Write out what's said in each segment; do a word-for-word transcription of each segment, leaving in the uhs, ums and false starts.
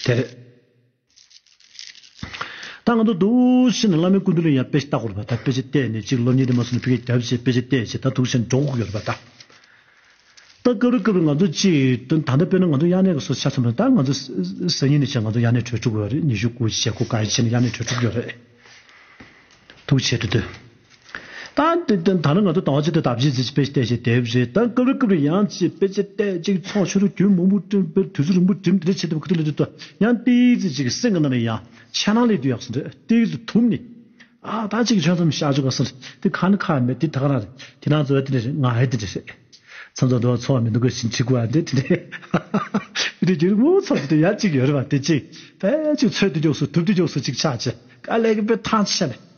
དེ་རེད། ད་ང་ཚོ་འདུག་ཕྱིན་ནས་བླ་མའི་སྐུ་མདུན་ལ་ཡང་དཔེ་ཆ་ལྟ་དགོས་རེད་པ། ད་དཔེ་ཆ་བལྟས་ནས་ཅིག་སློབ་གཉེར་དེ་མ་སོང་ནས་ཕ་གིར་རྒྱབ་བྱས་དཔེ་ཆ་བལྟས་བྱས་ད་འདུག་ཕྱིན་འགྲོ་དགོས་ཡོད་རེད་པ་ད། ད་སྐབས་རེ་སྐབས་རེ་ང་ཚོ་ཅིག་ད་ད་ལྟ་དཔེར་ན་ང་ཚོ་དབྱར་གནས་ཀྱི་སོ་ཆ་ཚང་མ་ད་ང་ཚོ་སང་ཉིན་ནས་བྱས་ང་ཚོ་དབྱར་གནས་གྲོལ་འགྲོ་གི་ཡོད་རེད། ཉི་ཤུ་དགུ་བྱས་སྒོ་གང་ཡིན་བྱས་ནས་དབྱར་གནས་གྲོལ་འགྲོ་གི་ཡོད་རེད། ཐུགས་ཆེ་དུ་དུ། ད་དེ་དེ་ད་ནི་ང་ཚོ་དང་བ་ཅི་ཏེ་དབ་ཅི་ཟི་ཅི་དཔེ་བལྟས་བྱས་དེབ་རེད། ད་སྐབས་རེ་སྐབས་རེ་ཡང་ཅི་དཔེ་ཅི་བལྟས་ཅིག་ཚོགས་ཆུ་རུ་རྒྱུན་མང་པོ་བསྐྲུན་པའི་དུས་ཚོད་རིང་པོ་འགྲིམ་དེ་འདྲ་བྱེད་ཐུབ་ཁུ་ཐུ་ལ་དུ་དུ་ཡང་ཏིག་ཙི་ཅིག་སེམས་ཀྱི་ནང་ནས་ཡང་འཆར་སྣང་སླེབས་དུས་ཡག་སོ་འདྲ་ཏིག་ཙི་དུམ་ནི། ཨ་ད་ཅིག་ཆོས་མཚམས་བཤགས་བཅུག་ག་སོ་དེ་ཁ་ནི་ཁ་མེད་དེ་ད་ག་རང་རེད། དེ་ནང་ཚོ་དེ་འདྲ་རེད། ང་ཧེ་དེ་འདྲ་རེད། མཚམས་མཚམས་འདུག་ཚོགས་མི་འདུག་གི་ཞིང་ཁྲི་གུ་ཨ་འདྲ་དེ་འདྲ་དེ་འདྲ་རྒྱུན་མང་ཚོགས་དེ་ཡང་ཅིག་ཡོད་རེད་བ། དེ་ཅིག་དཔེ་ཅིག་ཚོད་དུ་འཇོག་སོ་དུབ་དུ་འཇོག་སོ་ཅིག་ཆགས་ཅེ་དཀའ་ལས་ཀྱི་དཔེ་ཐང་ཆད་ནས།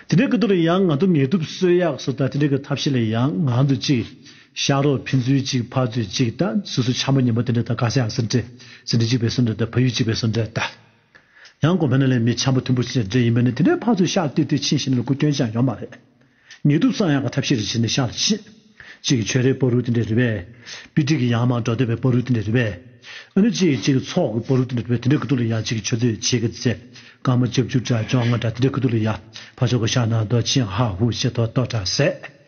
དེ་འདྲའི་སྐབས་དུ་ལ་ཡང་ང་ཚོ་ངལ་དུབ་གསོ་ཡག་སོ་དང་དེ་འདྲའི་གི་ཐབས་ཤེས་ལ་ཡང་ང་ཚོ་གཅིག་ཤག་རོགས་ཕན་ཚུན་གཅིག་ཕར་ཚུར་གཅིག་ད་སོ་སོ་འཆམ་པོ་ཉན་པོ་དེ་འདྲ་དང་དགའ་ས་ཡག་ཟིན་བྲིས་ཟིན་བྲིས་གཅིག་པའི་སོ་འདྲ་དང་ཕ་ཡུལ་གཅིག་པའི་སོ་འདྲ་ད། ཡང་གོང་འཕེལ་ན་ལས་མི་འཆམ་པོ་མཐུན་པོ་ཅིག་འདྲ་ཡིན་པ་ནི་དེ་འདྲའི་ཕར་ཚུར་ཤག་ཏིག་ཏིག་ཕྱིན་ཤེས་ན་ལ་སྐུ་སྐྱོན་ཅང་ཡོད་མ་རེད། ངལ་དུབ་སངས་ཡག་གི་ཐབས་ཤེས་རེ་བྱས་ནས་ཤག་ལ་ཕྱིན། གཅིག་གི་ཆོས་རའི་པོ་རུ་དེ་འདྲ་རེད་པས། པི་ཏི་གི་ཡང་མ་འགྲོ་འདོད་པའི་པོ་རུ་དེ་འདྲ་རེད་པས། ཨ་ནི་གཅིག་གཅིག་གི་ཚོགས་ཀྱི་པོ་རུ་དེ་འདྲ་རེད་པས། དེ་འདྲའི་ཁུ་ཐུག་ལ་ཡང་གཅིག་གི་ཆུ་ཚོད་བྱེད་ཀྱི་ཚེ། སྐར་མ་བཅུ་བཅུ་དྲ་བཅོ་ལྔ་དྲ་དེ་འདྲའི་ཁུ་ཐུག་ལ་ཡང་ཕ་ཕྱོགས་ཀྱི་ཤག་ནང་དུ་ཕྱིན་ཧ་ཧུ་ཞེས་ཐོག་ལྟོ་གྲ་ཟས།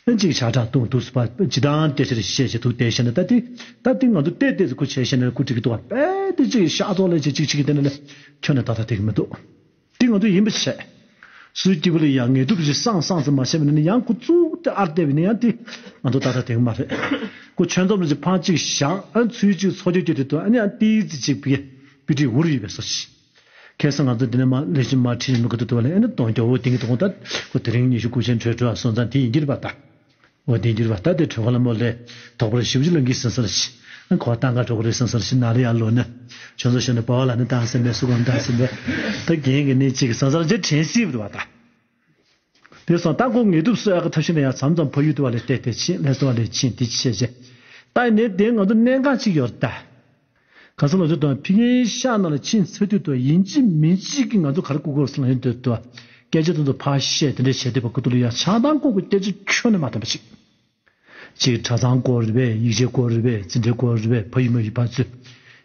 ཨ་གཅིག་ཇ་གྲང་བཏུང་འདུག་སུ་པ་ཇི་ལྟར་ཏེ་ཕྱིར་བཤད་ཅེས་ཐུག་བལྟས་ཤེ་ན་ད་དེ་ད་དེ་ང་ཚོ་བལྟས་བལྟས་སུ་ཁུ་བྱས་ཤེ་ན་ཁུ་འགྲིག་གི་འདུག་བ། དཔེ་དེ་གཅིག་ཤག་ཐོག་ལས་ཅིག་གཅིག་གཅིག་གི་དེ་ནས་ཁྱོན་ནས་ད་ད་དེ་གི་མི་འདུག་འདི་ང་ཚོ་ཡིན་པ་བྱས། སུའི་སྐྱིད་པོ་ལ་ཡང་ངལ་དུབ་ཞིག་སངས་སངས་ཙམ་མ་བྱས་པ་ནི་ཡང་ཁུ་བཙུགས་ཏེ་ཨར་བལྟས་པ་ནི་ཡང་དེ་ང་ཚོ་ད་ལྟ་དེང་མ་རེད། ཁོ་ཆོས་མཚམས་ལ་ཅིག་ཕང་གཅིག་བཞག་ཨ་ཚུལ་གཅིག་ཚོགས་རྒྱུ་རྒྱུ་དེ་དུ་ཨ་ནི་ཨ་ཏིའི་ཙི་གཅིག་པི་པི་ཏི་འུར་ཡོད་པའི་སོ་ཞིག་ཁ་སང་ང་ཚོ་འདི་ནས་མ་ལས་ཤིན་མ་ཁྲིད་མི་ཁ་ཐུ་ཐུ་བ་ལས་ཨ་ནི་གདོང་རྒྱ་བོ་དེང་གི་དོང་ད་ཁོ་དེ་རིང་ཉི་ཤུ་དགུ་ཆེན་གྲོས་གྲོས་སོང་ཙང་དེ་ཡིན་གྱི་རེད་པ་ད། འོ་དེ་འགྱུར་བ་ལྟ་དེ་གྲོད་ཁོག་ལ་མོ་ལས་དོག་པར་ཞིབ་ཅིག་ལ་འགི་སིང་སིང་ཞིག་ཁོ་ཏང་ག་གྲོགས་རེ་སིང་སིང་ཞིག་ན་ལེ་ཡ་ལོ་ནི་ཁྱོད་ཚོ་ཞོན་ནས་པ་བ་ལ་ནི་བཏང་སེམས་པའི་སུ་གང་བཏང་སེམས་པའི་ད་རྒན་གི་ནི་གཅིག་སིང་སིང་ཅེ་དྲན་སྲིད་པ་ད། དེ་སོང་ད་ཁོ་ངལ་དུབ་གསོ་ཡག་གི་ཐབས་ཤེས་ནི་ཡང་མཚམས་མཚམས་ཕ་ཡུལ་དུ་བ་ལས་བལྟས་བལྟས་ཕྱིན་ལྷ་ས་བ་ལས་ཕྱིན་དེ་ཆེ་ཆེ་ད་ནི་དེ་ང་ཚོ་གནད་འགག་ཅིག་ཡོད་ད། ག་ས་ལ་ཚོད་དང་ཕི་གིའི་ཤག་ནང་ལ་ཕྱིན་ཚར་དུས་དུ་ཡིན་གཅིག་མིན་གཅིག་གིས་ང་ཚོ་ག་རེ་བསྐུར་དགོས་ཟེར་ན་ཡིན་དུས་དུ་སྐད་ཆ་དེ་ཚོ་ཕར་བཤད་དེ་འདྲ་བྱས་དུས་བ་ཁུ་ཐུག་ལ་ཡ་ཆགས་སྡང་སྐོར་གྱི་སྐད་ཆ་ཁྱོན་ནས་མ་ཐོན་པ་ཅིག་གཅིག་གྲྭ་ཚང་སྐོར་རེད་པས། ཡིག་ཆའི་སྐོར་རེད་པས། འཛིན་གྲྭའི་སྐོར་རེད་པས། ཕ་ཡུལ་མ་ཡུལ་ཕར་ཚུར་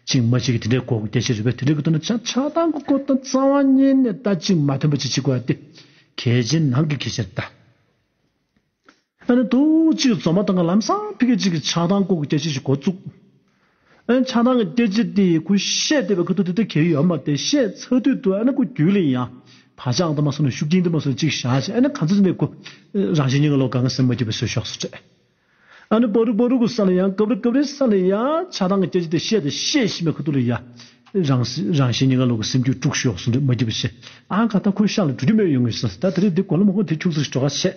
གཅིག་མ་གཅིག་གིས་དེ་འདྲའི་སྐོར་གྱི་སྐད་ཆ་རེད་པས། དེ་འདྲའི་གི་ཐོག་ནས་ཆགས་ཆགས་སྡང་གི་སྐོར་དང་རྩ་བ་ཉིད་ནས་ད་གཅིག་མ་ཐོན་པ་ཅིག་བྱེད་དགོས་ཡ་དེ་གལ་ཆེན་ནང་གི་གལ་ཆེན་རེད་ད། ཨ་ནི་ཏོག་ཙམ་འཛོམས་མ་བཏང་ག་ལམ་སང་ཕི་གེ་གཅིག་གི་ཆགས་སྡང་སྐོར་གྱི་སྐད་ཆ་ཞིག་འགོ་བཙུགས། ཨ་ནི་ཆགས་སྡང་གི་སྐད་ཆ་དེ་ཁོས་བཤད་བསྡད་པའི་ཁ་ཐུག་དེ་ད་གལ་ཡོད་མ་རེད། བཤད་ཚར་དུས་དུ་ཨ་ནི་ཁོ་རྒྱུད་ལ་ཡང་བག་ཆགས་དུ་མ་སོང་ན་ཤུགས་རྐྱེན་དུ་མ་སོང་ན་གཅིག་བཞག་བྱས་ཨ་ནི་གང་ཚོད་ནས་ཁོ་རང་བཞིན་ཉིད་ཀྱི་བློ་གང་ག་སེམས་མ་སྐྱིད་པ་བཟོས་ཤོག་སུ་བྲེད། ཨ་ནི་པ་རུ་པ་རུ་གི་ས་ལ་ཡང་སྐབས་རེ་སྐབས་རེ་ས་ལ་ཡང་ཆགས་སྡང་གི་སྐད་ཆ་དེ་བཤད་དེ་བཤད་བཞིན་པའི་ཁ་ཐུག་ལ་ཡང་རང་རང་བཞིན་ཉིད་ཀྱི་བློ་གི་སེམས་རྒྱུད་དཀྲུགས་ཤོག་སུ་བྲེད་མ་སྐྱིད་པ་བྱས་ཨ་ག་ད་ཁོའི་ཤག་ལ་འགྲོ་རྒྱུ་མེད་ཡོང་གི་སོང་ད་དེ་རེད་འདི་གོ་ལ་མ་གོ་དེ་ཁྱུག་ཙིག་འགྲོ་ག་བྱས།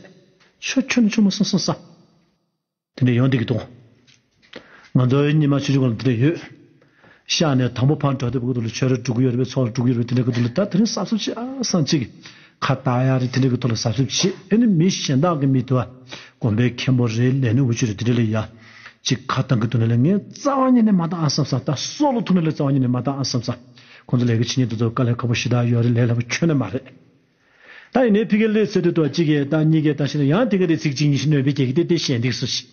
ཆོ་ཁྱོད་ནི་ཆུང་མ་སོང་སོང་ས། དེ་འདྲ་ཡོང་བསྡད་ཀྱི་འདུག་ང་ཚོའི་ཉི་མ་ཆུང་ཆུང་སྒང་ལ་དེ་འདྲ་ཡོད། ཤག་ནས་དང་པོ་ཕར་འགྲོ་དུས་བུ་གུ་དུ་ལ་ཆོས་ར་འགྲོ་གི་ཡོད་རེད་པས། ཚོགས་ལ་འགྲོ་གི་ཡོད་རེད་པས། དེ་འདྲ་གི་དུ་ལ་ད་དེ་རིང་གཟབ་གཟབ་བྱེད་ཨ་སང་གཅིག་གི་ཁ་བཏགས་ཡ་རེད། དེ་འདྲ་གི་དུ་ལ་གཟབ་གཟབ་བྱེད་ཨ་ནི་མི་གཞན་དག་གི་མི་དུ་བ་དགོན་པའི་མཁན་པོ་རེད། ལས་སྣེ་དབུ་ཆོས་རེད། དེ་འདྲ་ལ་ཡ་གཅིག་ཁ་བཏང་གི་དུ་ནས་ལ་ངས་རྩ་བ་ཉིད་ནས་མ་བཏང་ཨ་སང་སང་ད་སྲོག་ལ་ཐུག་ནས་ལ་རྩ་བ་ཉིད་ནས་མ་བཏང་ཨ་སང་སང་ཁོང་ཚོ་ལས་ཀ་བྱེད་མཁན་དེ་ཚོ་དཀའ་ལས་ཁག་པོ་ཞེ་དྲག་ཡོད་རེད། ལས་སླ་པོ་ཁྱོན་ནས་མ་རེད། ད་ཡིན་ནའི་ཕི་གེ་ལས་ཚོད་དུ་དོ་གཅིག་གིས་ད་གཉིས་ཀས་ད་ཤི་ན་ཡང་དེ་ག་དེ་ཚིག་གཅིག་གཉིས་ཤིག་གནོད་པའི་གེགས་དེ་དེ་གཞན་འདེགས་སུ་ཞིག་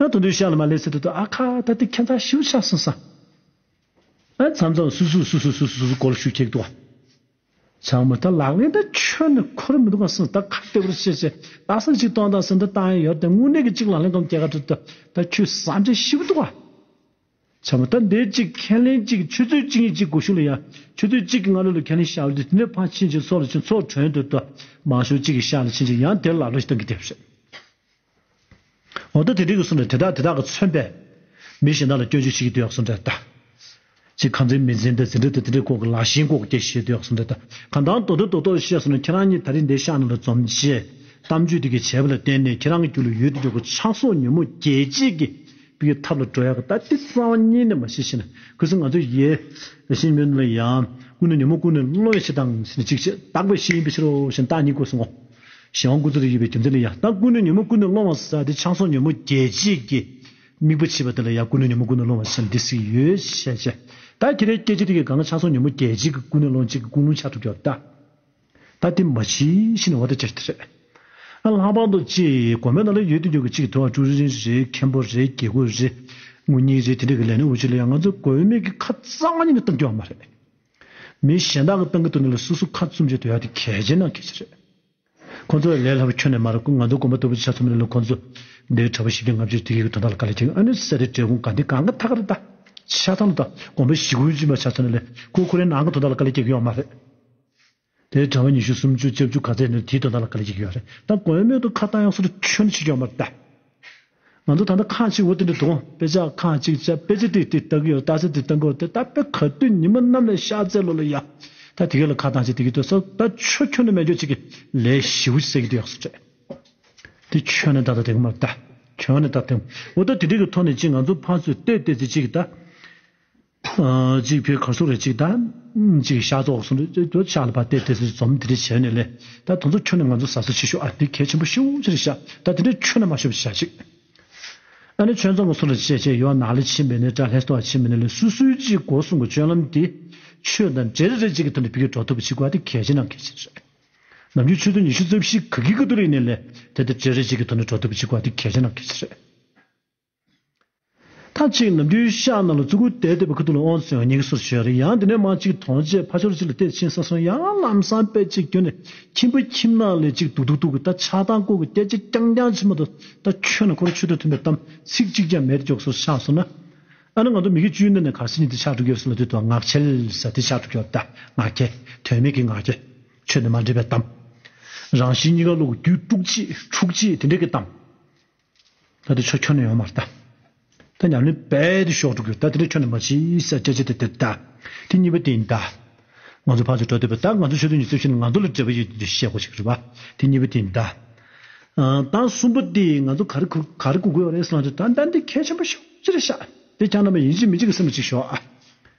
ཨ་དོན་དུ་ཤ་ལ་མ་ལས་ཚོད་དུ་དོ་ཨ་ཁ་ད་དེ་ཁྱད་མཚར་ཞིག་ཆགས་སོང་ས། ཨ་མཚམས་མཚམས་སུ་སུ་སུ་སུ་སུ་སུ་སུ་སྒོ་ལ་ཤུགས་ཁྱེག་འདུག་བ། ཚང་མ་ད་ལག་ལེན་ད་ཁྱོན་ནས་འཁོར་མི་འདུག་ག་སོང་ད་ཁ་ལྟ་བུར་བཤད་བཤད་ད་སང་གཅིག་གཏོང་དང་སང་ད་བཏང་ཡ་ཡོད་དེ་དངོས་གནས་ཀྱི་གཅིག་ལག་ལེན་གཏོང་རྒྱལ་ཁ་ཐུབ་ད་ད་ཁྱོད་བསམ་ཆེ་ཞིག་འདུག་བ། ཚང་མ་ད་འདི་གཅིག་ཁས་ལེན་གཅིག་ཆུ་ཚོད་གཅིག་གཉིས་གཅིག་སྒོ་ཤུགས་ལ་ཡ་ཆུ་ཚོད་གཅིག་གི་སྔ་ལོ་ལ་ཁས་ལེན་བྱ་བ་འདི་དེ་ནས་ཕར་ཕྱིན་ཅིག་ཚོགས་ལ་ཕྱིན་ཚོགས་གྲོན་དུ་ད་མང་ཤོས་གཅིག་གི་ཤག་ལ་ཕྱིན་ཅིག་ཡང་དེར་ལག་ལོ་ཞིག་གཏང་གི་དེ་རེད། འོ་ད་དེ་འདྲའི་གི་སོང་ནས་དེ་དག་དེ་དག་གི་མཚོན་པས་མི་གཞན་དག་ལ་སྐྱོན་བརྗོད་བྱེད་ཀྱི་འདུག་ཡག་སོང་འདྲ་ད། ཅིག་ཁམས་ཚན་མི་འཛིན་དང་འཛིན་གྲྭ་དང་དེ་འདྲའི་སྐོར་གྱི་ལག་ཤེས་སྐོར་གྱི་སྐད་ཆ་བཤད་འདུག་ཡག་སོང་འདྲ་ད། གང་ལྟར་མདོ་མདོ་རྡོག་རྡོག་བཤད་སོང་ན་ཁྱེད་རང་གཉིས་ད་རིང་འདིར་ཤག་ནང་ལ་འཛོམས་བྱས་གཏམ་བརྗོད་དེ་གའི་བྱས་པ་ལ་བརྟེན་ནས་ཁྱེད་རང་གི་རྒྱུད་ལ་ཡོད་དུ་འཇོག་གི་ཆགས་སོགས་ཉོན་མོངས་རྒྱས་བྱེད་ཀྱི་པའི་ཐབས་ལ་འགྲོ་ཡག་གི་ད་དེ་རྩ་བ་ཉིད་ནས་མ་ཤེས་ཤེ་ན་ཁུ་སིམ་ང་ཚོ་ཡེ་ཤིང་མིན་ལ་ཡང་ཀུན་ནས་ཉོན་མོངས་ཀུན་ནས་སློང་བའི་ཕྱིར་དང་ཟེར་ནས་ཅིག་བྱས་དག་པའི་ཤེས་ཡིན་པའི་ཕྱིར་རོ་ཞེས་བཏགས་ཉིད་དགོས་སོང་ངོ་། གཞན་དབང་ཀུན་རྫོབ་ཏུ་ཡོད་པའི་རྒྱུ་མཚན་ལ་ཡང་ད་ཀུན་ནས་ཉོན་མོངས་ཀུན་ནས་སློང་བ་ཟེར་དེ་ཆགས་སོགས་ཉོན་མོངས་རྒྱས་བྱེད་ཀྱི་དམིགས་པ་བྱེད་པ་དེ་ལ་ཡང་ཀུན་ནས་ཉོན་མོངས་ཀུན་ནས་སློང་བ་ཟེར་འདི་སྲིད་ཡོད་ཤེས་བྱས་ད་ཁྱེད་རའི་སྐད་ཆ་དེ་གའི་གང་ལ་ཆགས་སོགས་ཉོན་མོངས་རྒྱས་བྱེད་ཀྱི་ཀུན་ནས་སློང་བྱེད་ཀྱི་ཀུན་སློང་ཆགས་ཐུབ་ཀྱི་ཡོད་ད། ད་དེ་མ་གཞི་ཤི་ནས་འོ་ད་ཅེར་དེ་རེད། ཨ་ལྷག་པར་དུ་ཅི་དགོན་པའི་ནང་ལ་ཡོད་དུ་ཡོད་ཀྱི་གཅིག་དུ་བ་ཀྲུའུ་རིན་རེད། མཁན་པོ་རེད། དགེ་བསྐོས་རེད། ངོ་གཉིས་རེད། དེ་འདྲ་གི་ལས་སྣེ་འུ་ཅག་ལ་ཡང་ང་ཚོ་དགོས་མེད་ཀྱི་ཁ་གཙང་མ་ཉིད་ནས་གཏོང་རྒྱུ་ཡོད་མ་རེད། མི་གཞན་དག་གིས་གཏོང་གི་འདུག་ན་ལ་སོ་སོ་ཁ་བཙུམ་བྱས་སྡོད་ཡ་དེ་གལ་ཆེ་ན་གལ་ཆེ་རེད། ཁོ་ཚོ་ལས་སླ་པོ་ཁྱོན་ནས་མ་རེད། ཁོ་ང་ཚོ་དགོན་པ་ལྟ་བུ་ཆ་ཚང་མ་ལ་ཁོ་ཚོ་འདིའི་གྲྭ་པ་བཞི་བརྒྱ་ལྔ་བཅུ་དེ་གི་དོན་དག་ལ་དཀའ་ལས་བརྒྱབ། ཨ་ནི་སེ་ར་བགྲེས་སྐོང་ག་འདི་གང་ག་ཐག་རེད། ད་ཆ་ཚང་ལ་ད་དགོན་པ་བཞི་དགུ་ཅིག་མ་ཆ་ཚང་ལ་ཁོ་ཁོ་རའི་ནང་གི་དོན་དག་ལ་དཀའ་ལས་བརྒྱབ་ཀྱི་ཡོད་མ་རེད། དེའི་གྲྭ་པ་ཉི་ཤུ་སུམ་ཅུ་བཅུ་བཅུ་ག་ཚད་ནས་དེའི་དོན་དག་ལ་དཀའ་ལས་བརྒྱབ་ཀྱི་ཡོད་རེད། ད་དགོས་མེད་དུ་ཁ་བཏང་ཡག་སོ་སོ་ཁྱོན་ནས་བྱེད་ཀྱི་ཡོད་མ་རེད་ད། ང་ཚོ་ད་ལྟ་ཁག་ཅིག་འོ་དེ་འདྲ་འདུག་དཔེ་ཆ་ཁག་ཅིག་བྱས་དཔེ་ཆ་དེ་དེ་ལྟ་གི་ཡོད། རྟགས་གསལ་དེ་ལྟ་གི་ཡོད། དེ་ད་དཔེ་ག་དུས་ཉི་མ་གནམ་ལ་ཤར་ཚད་ལོ་ལ་ཡ། ད་དེ་ག་ལ་ཁ་བཏང་བྱས་དེ་གི་དུས་སོ་ད་ཆོ་ཁྱོན་ནས་མེད་འཇོག་ཅིག་གི་ལས་ཞེ་པོ་ཅིག་བསགས་ཀྱི་འདུག་ཡག་སོ་རེད། དེ་ཁྱོན་ནས་ད་ད་དེ་གི་མ་ད་ཁྱོན་ནས་ད་དེ་འོ་ད་དེ་འདྲ་གི་ཐོག་ནས་ཅིག་ང་ཚོ་ཕར་ཚུར་བལྟས་བལྟས་ཚེ་ཅིག་ད། ཨ་གཅིག་བོད་གར་སོག་རེད། གཅིག་ད། གཅིག་ཤར་ཕྱོགས་སོག་རེད། ཅོ་ཤར་ལ་ཕར་བལྟས་བལྟས་ཚེ་འཛོམས་དེ་འདྲ་བྱས་ནས་ལས་ད་དེ་ཚོ་ཁྱོན་ནས་ང་ཚོ་ཟ་ས་ཆེ་ཤོས་ཨ་དེ་གལ་ཆེན་པོ་ཤོས་ཅི་རེད་ཤག་ད་དེ་འདྲ་ཁྱོན་ནས་མ་ཤོད་པ་བྱ་ཞིག་ཨ་ནི་ཆོས་ཚོགས་ཀྱི་སོག་ལ་བྱས་བྱས་ཡོད་ནག་ལ་ཕྱིན་པའི་ནས་དགྲ་ལྷས་སྟོར་བ་ཕྱིན་པའི་ནས་ལས་སོ་སོའི་གཅིག་སྒོ་གསུམ་གྱི་སྤྱོད་ལམ་དེ་ཆོས་དང་འབྲེལ་རེ་རེ་གཅིག་གི་ཐོག་ནས་ཕ་གིར་འགྲོ་ཐུབ་པ་བྱེད་དགོས་ཨ་དེ་གལ་ཆེ་ནང་གལ་ཆེ་རེད། ནམ་རྒྱུན་ཆོས་ཚོགས་ཉི་ཤུ་རྩ་བཞི་ག་གི་ག་དུ་ལ་ཡིན་ནས་ལས་དེ་ལྟར་འབྲེལ་རེ་གཅིག་གི་ཐོག་ནས་འགྲོ་ཐུབ་པ་བྱེད་དགོས་ཨ་དེ་གལ་ཆེ་ནང་གལ་ཆེ་རེད། ད་ཅིག་ནམ་རྒྱུན་ཤག་ནང་ལ་ཙུ་གུ་བསྡད་བསྡད་པའི་ཁ་ཐུག་ལ་དབང་དུ་སོང་ཡང་ཉན་གྱི་སོར་ཞོར་ཡང་དེ་ནས་མར་ཅིག་དོང་བཅས་ཕ་ཆོར་ཅིག་ལ་བལྟས་ཕྱིན་ས་སོང་ཡང་ལམ་སང་དཔེ་ཅིག་གྱོན་ནས་ཁྱིམ་པ་ཁྱིམ་ནང་ལས་ཅིག་འདུག་འདུག་འདུག་གི་ད་ཆགས་སྡང་ལྐོག་གི་སྐད་ཆ་རྐྱང་རྐྱང་ཕྱི་མ་དང་ད་ཁྱོད་ནས་ཁོ་རང་ཆོས་དང་མཐུན་པའི་གཏམ་ཚིག་གཅིག་ཀྱང་མེད་དེ་འཇོག་སོར་ཆགས་སོང་ན། ཨ་ནི་ང་ཚོ་མི་གི་བཅུད་ནང་ནས་གར་སི་ནི་དེ་ཆགས་འགྲོ་གི་ཡོད་སོང་ལ་དུས་དང་ངག་འཁྱལ་ཟེར་དེ་ཆགས་འགྲོ་གི་ཡོད་ད་ངག་འཁྱལ་དོན་མེད་ཀྱི་ངག་འཁྱལ་ཆོས་ནི་མ་འདྲེས་པའི་གཏམ། རང་གཞན་གཉིས་ཀ་བློ་གི་རྒྱུད་དཀྲུག་ཅིག་འཁྲུག་ཅིག་དེ་འདྲ་གི་གཏམ། ད་དེ་ཆོ་ཁྱོན་ནས་ཡོང་མ་རེད་ད། ད་ཉམས་ལེན་རྦད་དེ་ཤོར་འགྲོ་གི་ཡོད་ད། དེ་འདྲ་ཁྱོན་ནས་མ་བྱེད་ཟེར་སྐད་ཆ་དེ་དེ་ད། དེ་གཉིས་པ་དེ་ཡིན་ད། ང་ཚོ་ཕར་ཚུར་འགྲོ་བསྡད་པ་ད་ང་ཚོ་ཆོས་དོན་ཉི་ཤུ་རྩ་བཞི་ནི་ང་ཚོ་ལ་འབྲེལ་བ་ཡོད་དེ་བཤད་དགོས་ཞིག་རེད་པ། དེ་གཉིས་པ་དེ་ཡིན་ད། ཨ་ད་གསུམ་པ་དེ་ང་ཚོ་ག་རེ་གོ་ག་རེ་གོ་དགོས་རེད་ཟེར་ན་ད་ད་འདི་གལ་ཆེན་པོ་ཤོག་ཅི་རེད་ཤག་དེ་ཀྱང་རྣམ་པ་ཡིན་གཅིག་མིན་གཅིག་གི་སེམས་ལ་གཅིག་ཞོག་ཨ།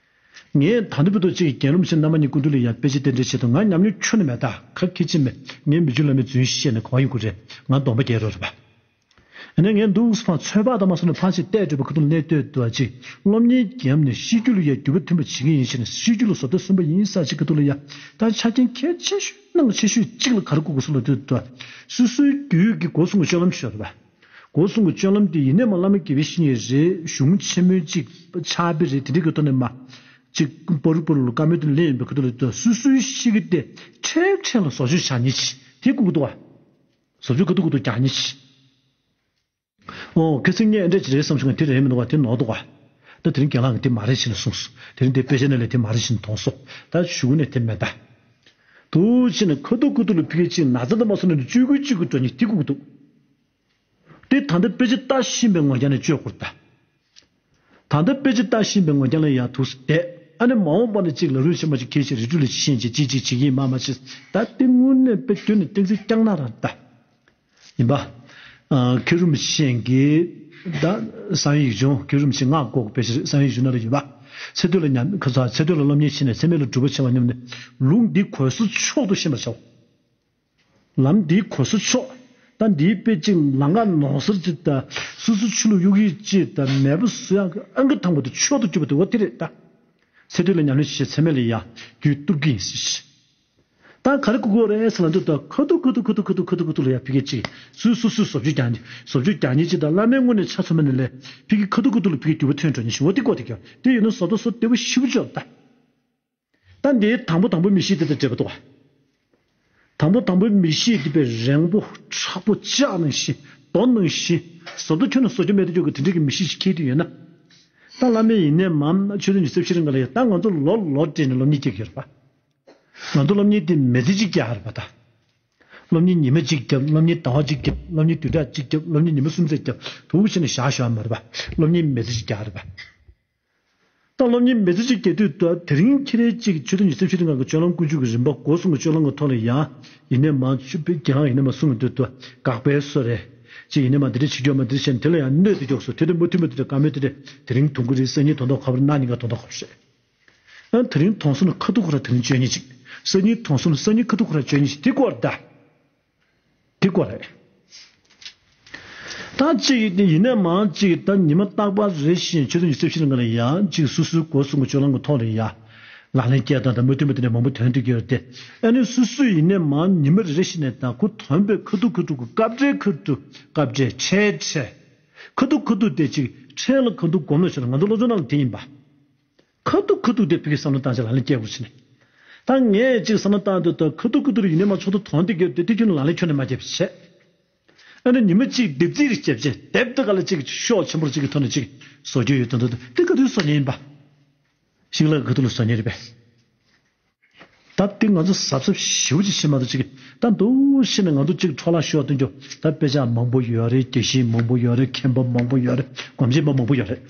ངས་ད་ལྟ་བར་དུ་གཅིག་རྒན་རབས་ཆེན་རྣམ་པ་གཉིས་སྐུ་མདུན་ལ་ཡང་དཔེ་ཆ་རྟེན་འབྲེལ་བྱེད་དུ་ང་ཉམས་མྱོང་ཁྱོན་ནས་མེད་ད་ག་གི་ཅི་མེད། ངའི་མི་ཆོས་བླ་མའི་རྫུན་བཤད་ནས་གོ་བ་ཡོང་གི་རེད། ང་གདོང་པ་རྒྱལ་རོགས་རེད་པ། ཨ་ནི་ངས་འདུག་སེ་ཕར་ཚོད་དཔག་དང་མ་སོང་ནས་ཕར་ཞིག་བལྟས་འགྲོ་བའི་ཁ་ཐུག་གནས་སྡོད་དུ་བ་ཅིག་སློབ་གཉེར་བརྒྱབ་ནས་ཤེས་རྒྱུད་ལ་ཡང་འགྱུར་བ་ཐོན་པ་བྱེད་ཀྱི་ཡིན་ཞེས་ནས་ཤེས་རྒྱུད་ལ་བཟོ་ལྟ་གསུམ་པ་ཡིན་ས་ཅིག་ཁ་ཐུག་ལ་ཡ་ད་ཆ་རྐྱེན་གལ་ཆེ་ཤོས་ནང་ཆེ་ཤོས་གཅིག་ལ་ག་རེ་དགོས་དགོས་སུ་ལ་ལྟོས་དུ་སོ་སོའི་རྒྱུད་ཀྱི་སྒོ་གསུམ་གྱི་སྤྱོད་ལམ་ཤོད་རེད་པ། སྒོ་གསུམ་གྱི་སྤྱོད་ལམ་དེ་ཡིན་ནས་མ་བླ་མ་དགེ་བའི་བཤེས་གཉེན་རེད་གཞུང་ཆེན་མོའི་གཅིག་ཕྱག་དཔེ་རེད་དེ་འདྲའི་གི་ཐོག་ནས་མ་གཅིག་པོ་རུ་པོ་རུ་ལ་བཀའ་མོལ་དུ་ལེན་ཡིན་པའི་ཁ་ཐུག་ལ་ལྟོས་སོ་སོའི་གཤིས་ཀྱི་དེ་འཕྲལ་འཕྲལ་ལ་བཟོ་བཅོས་བྱ་ཉེས་ཆེ་དེ་དགོས་ཀྱི་འདུག་བ། བཟོ་བཅོས་ཁ་ཐུག་ཁ་ཐུག་རྒྱག་ཉེས་ཆེ། ཨོ་ཁ་སང་ངས་འདྲ་ཅི་རེད་བསམ་བྱུང་དེ་རེད་མི་འདུག་བ་དེ་ནོར་འདུག་བ། ད་དེ་རིང་རྒན་ལགས་ཀྱིས་དེ་མ་རེད་ཕྱིན་ལ་གསུངས་སོ། དེ་རིང་དེ་དཔེ་ཆ་ནང་ལས་དེ་མ་རེད་ཕྱིན་ལ་མཐོང་སོ། ད་གཞུག་ནས་དེ་མེད་ད། དུ་ཕྱིན་ན་ཁ་ཐུག་ཁ་ཐུག་ལ་ཕི་གེ་ཅིག་ན་ཚ་དུ་མ་སོང་ནས་བཅོས་ཁུལ་བཅོས་ཁུལ་འགྲོ་ཉིན་དེ་ཁུག་འདུག་དེ་ད་ལྟ་དཔེ་ཆ་ལྟ་བཞིན་པའི་ངོ་རྒྱ་ནས་བཅོས་དགོས་ད། ད་ལྟ་དཔེ་ཆ་ལྟ་བཞིན་པའི་ངོ་རྒྱ་ལ་ཡང་ཐུགས་སུ་བསྡད་ཨ་ནི་མ་འོངས་པ་ནས་ཅིག་ལ་རུས་ཆེན་པོ་ཅིག་ཁྱེད་ཀྱི་རི་ཁྲོད་ལ་ཕྱིན་ཅིག་ཅིག་ཅིག་བྱེད་ཀྱི་ཡིན་མ་མ་ཤེས་ད་དེ་དངོས་གནས་དཔེ་དོན་ནི་གཏིང་ཚིག་རྐྱང་ན་རང་ད། ཡིན་པ། མཁས་རུམ་ཤེས་ཀྱི་ད་གསང་བའི་ཡིག་ཆུང་མཁས་རུམ་ཤེས་སྔགས་སྐོར་དཔེ་ཆ་གསང་བའི་ཡིག་ཆུང་ན་ལ་ཡོད་པ། ཚེ་སྟོད་ལ་ཉམས་ཁ་ཚ་ཚེ་སྟོད་ལ་སློབ་གཉེར་ཕྱིན་ནས་ཚེ་སྨད་ལ་སྒྲུབ་པ་བྱེད་པ་སྙམ་ནས་ལུང་འདི་གོལ་ས་མཆོག་ཏུ་ཤེས་པར་བྱའོ། ལམ་འདིའི་གོལ་ས་མཆོག་ད་འདིའི་དཔེ་གཅིག་ལམ་ཁ་ནོར་སར་གཅིག་དང་སོ་སོ་ཆུ་ལ་གཡུག་ཡིག་གཅིག་དང་མེད་པ་བཟོ་ཡག་གི་ཨང་ཀི་དང་པོ་དེ་མཆོག་ཏུ་གྱུར་པ་དེ་འོ་དེ་རེད་ད། ཚེ་སྟོད་ལ་ཉམས་ལེན་བྱེད་ཚེ་སྨད་ལ་ཡ་རྒྱུད་གཏུབ་ཀྱི་ཡིན་ཟེར། ད་ག་རེ་དགོས་ཀྱི་རེད་ཟེར་ལ་འདུག་ད་ཁ་ཐུག་ཁ་ཐུག་ཁ་ཐུག་ཁ་ཐུག་ཁ་ཐུག་ཁ་ཐུག་ལ་ཡ་ཕི་གེ་གཅིག་སུས་སུ་སུས་བཟོ་བཅོས་རྒྱག་ནི་བཟོ་བཅོས་རྒྱག་ནི་གཅིག་དང་བླ་མའི་ངོས་ནས་ཆ་ཚང་མ་ནི་ལས་ཕི་གེ་ཁ་ཐུག་ཁ་ཐུག་ལ་ཕི་གེ་འགྱུར་བ་ཐོན་འགྲོ་ནི་ཞིག་འོ་དེ་དགོས་དེ་ཀྱང་དེ་ཡིན་ན་བཟོ་ལྟ་བཟོ་བདེ་བོ་ཞིབ་འཇོག་ད། ད་འདིའི་དང་པོ་དང་པོ་མི་གཤིས་དེ་དང་འབྲེལ་བ་འདུག་བ། དང་པོ་དང་པོའི་མི་གཤིས་དེ་པའི་རེང་པོ་མཁྲེགས་པོ་ལྕགས་ནང་བཞིན་རྡོ་ནང་བཞིན་བཟོ་ལྟ་ཁྱོན་ནས་བཟོ་རྒྱུ་མེད་དུ་འཇུག་གི་དེ་འདྲ་གི་མི་གཤིས་ཤིག་འཁྱེར་དུ་ཡོད་ན། ད་བླ་མས་ཡིན་ནའི་མ་ཆོས་དོན་གྱི་རྩིབས་ཤིག་རིང་ག་ལ་ཡོད་ད་ང་ཚོ་ལོ་ལོ་སྤྲད་ནས་སློབ་གཉེར་སྐྱེལ་གྱི་ཡོད་རེད་པ། ང་ཚོ་སློབ་གཉེར་དེ་མི་ཚེ་གཅིག་རྒྱག་རེད་པ་ད། སློབ་གཉེར་ཉི་མ་གཅིག་རྒྱབ་སློབ་གཉེར་ཟླ་བ་གཅིག་རྒྱབ་སློབ་གཉེར་བདུན་ཕྲག་གཅིག་རྒྱབ་སློབ་གཉེར་ཉི་མ་གསུམ་ཚེ་རྒྱབ་དུ་བྱས་ནས་བཞག་བཞག་མ་རེད་པ། སློབ་གཉེར་མི་ཚེ་གཅིག་རྒྱག་རེད་པ། ད་སློབ་གཉེར་མི་ཚེ་གཅིག་རྒྱག་དུས་ད་དེ་རིང་ཁྱེད་རའི་གཅིག་ཆོས་དོན་གྱི་རྩིབས་ཤིག་རིང་ག་གི་སྤྱོད་ལམ་ཀུན་སྤྱོད་ཀྱི་རིམ་པ་སྒོ་གསུམ་གྱི་སྤྱོད་ལམ་གྱི་ཐོག་ལ་ཡང་ཡིན་ནའི་མ་ཆུ་པའི་རྒྱལ་ལགས་ཡིན་ནའི་མ་གསུང་གི་འདུག་ཏུ་དགག་པའི་སོ་རེད། ཅིག་ཡིན་ནའི་མ་འདི་འདྲ་བྱེད་རྒྱུ་མ་འདི་འདྲ་བྱས་ནས་དེ་ལ་ཡང་གནོད་དུ་འཇོག་སོ་དེ་དང་མུ་མཐུད་མུ་མཐུད་དགའ་མོས་དེ་འདྲ་དེ་རིང་དུང་གི་རེད་སང་ཉིན་དོན་དག་ཁ་པར་གནའ་ཉིན་ག་དོན་དག་ཁ་པར་རེད། ཨ་དེ་རིང་དོན་སོང་ན་ཁ་ཐུག་ཁོ་ར་དེ་རིང་བཅོས་ཉིན་ཅིག་སང་ཉིན་དོན་སོང་ན་སང་ཉིན་ཁ་ཐུག་ཁོ་ར་བཅོས་ཉིན་ཅིག་དེ་སྐོར་ད། དེ་སྐོར་རེད། ད་གཅིག་ཡིན་ནའི་མང་གཅིག་ད་ཉི་མ་རྟག་པར་རེ་བཞིན་ཆོས་དོན་གྱི་རྩིབས་ཤིག་ལ་ཡང་གཅིག་སོ་སོའི་སྒོ་གསུམ་གྱི་སྤྱོད་ལམ་གྱི་ཐོག་ལ་ཡ། ལག་ལེན་སྐྱེལ་སྟངས་དང་མུ་མཐུད་མུ་མཐུད་ནས་མང་པོ་ཐོན་ཐུབ་ཀྱི་ཡོད་རེད་དེ། ཨ་ནི་སོ་སོས་ཡིན་ནའི་མང་ཉི་མ་རེ་རེ་བཞིན་ནས་ད་ཁོ་ཐོན་པའི་ཁ་ཐུག་ཁ་ཐུག་གི་སྐབས་འབྲེལ་ཁ་ཐུག་སྐབས་འབྲེལ་འཕྲལ་འཕྲལ། ཁ་ཐུག་ཁ་ཐུག་དེ་ཅིག་ཕྲན་ལ་ཁ་ཐུག་སྒོམ་ལ་ཤོར། ང་ཚོ་སློབ་སྦྱོང་ནང་ལ་དེ་ཡིན་པ། ཁ་ཐུག་ཁ་ཐུག་དེ་ཕ་གི་བསམ་བློ་བཏང་བྱས་ལག་ལེན་བཀལ་དགོས་ཟེར་ནས། ད་ངས་ཅིག་བསམ་བློ་བཏང་དུས་ད་ཁ་ཐུག་ཁ་ཐུག་རེ་ཡིན་ནའི་མ་ཆོག་ཏུ་དོན་དེ་རྒྱབ་དེ་དེ་ཁྱོན་ནས་ལག་ལེན་ཁྱོན་ནས་མ་བརྒྱབ་བྱས། ཨ་ནི་ཉི་མ་གཅིག་སྡེབ་རྩིས་རེ་བརྒྱབ་བྱས་སྡེབ་དེ་ག་ལ་ཅིག་ཤོག་ཆེན་པོར་ཅིག་གི་ཐོག་ནས་ཅིག་བཟོ་རྒྱུ་ཡོད་དོན་དུ་དེ་ག་དུས་བཟོ་མཁན་ཡིན་པ། ཤིང་ལ་ག་དུས་ལ་བཟོ་མཁན་རེད་པས། ད་དེ་ང་ཚོ་གཟབ་གཟབ་ཞེ་པོ་ཅིག་བྱེད་མ་ཐུབ་ཅིག་ད་འདུག་ཤི་ནས་ང་ཚོ་ཅིག་འཕྲོ་བརླག་ཤོར་སྟོན་རྒྱུ་ད་དཔེ་ཆ་མང་པོ་ཡོད་རེད། དགེ་བཤེས་མང་པོ་ཡོད་རེད། མཁན་པ་མང་པོ་ཡོད་རེད། སྒོམ་ཆེན་པ་མང་པོ་ཡོད་རེད།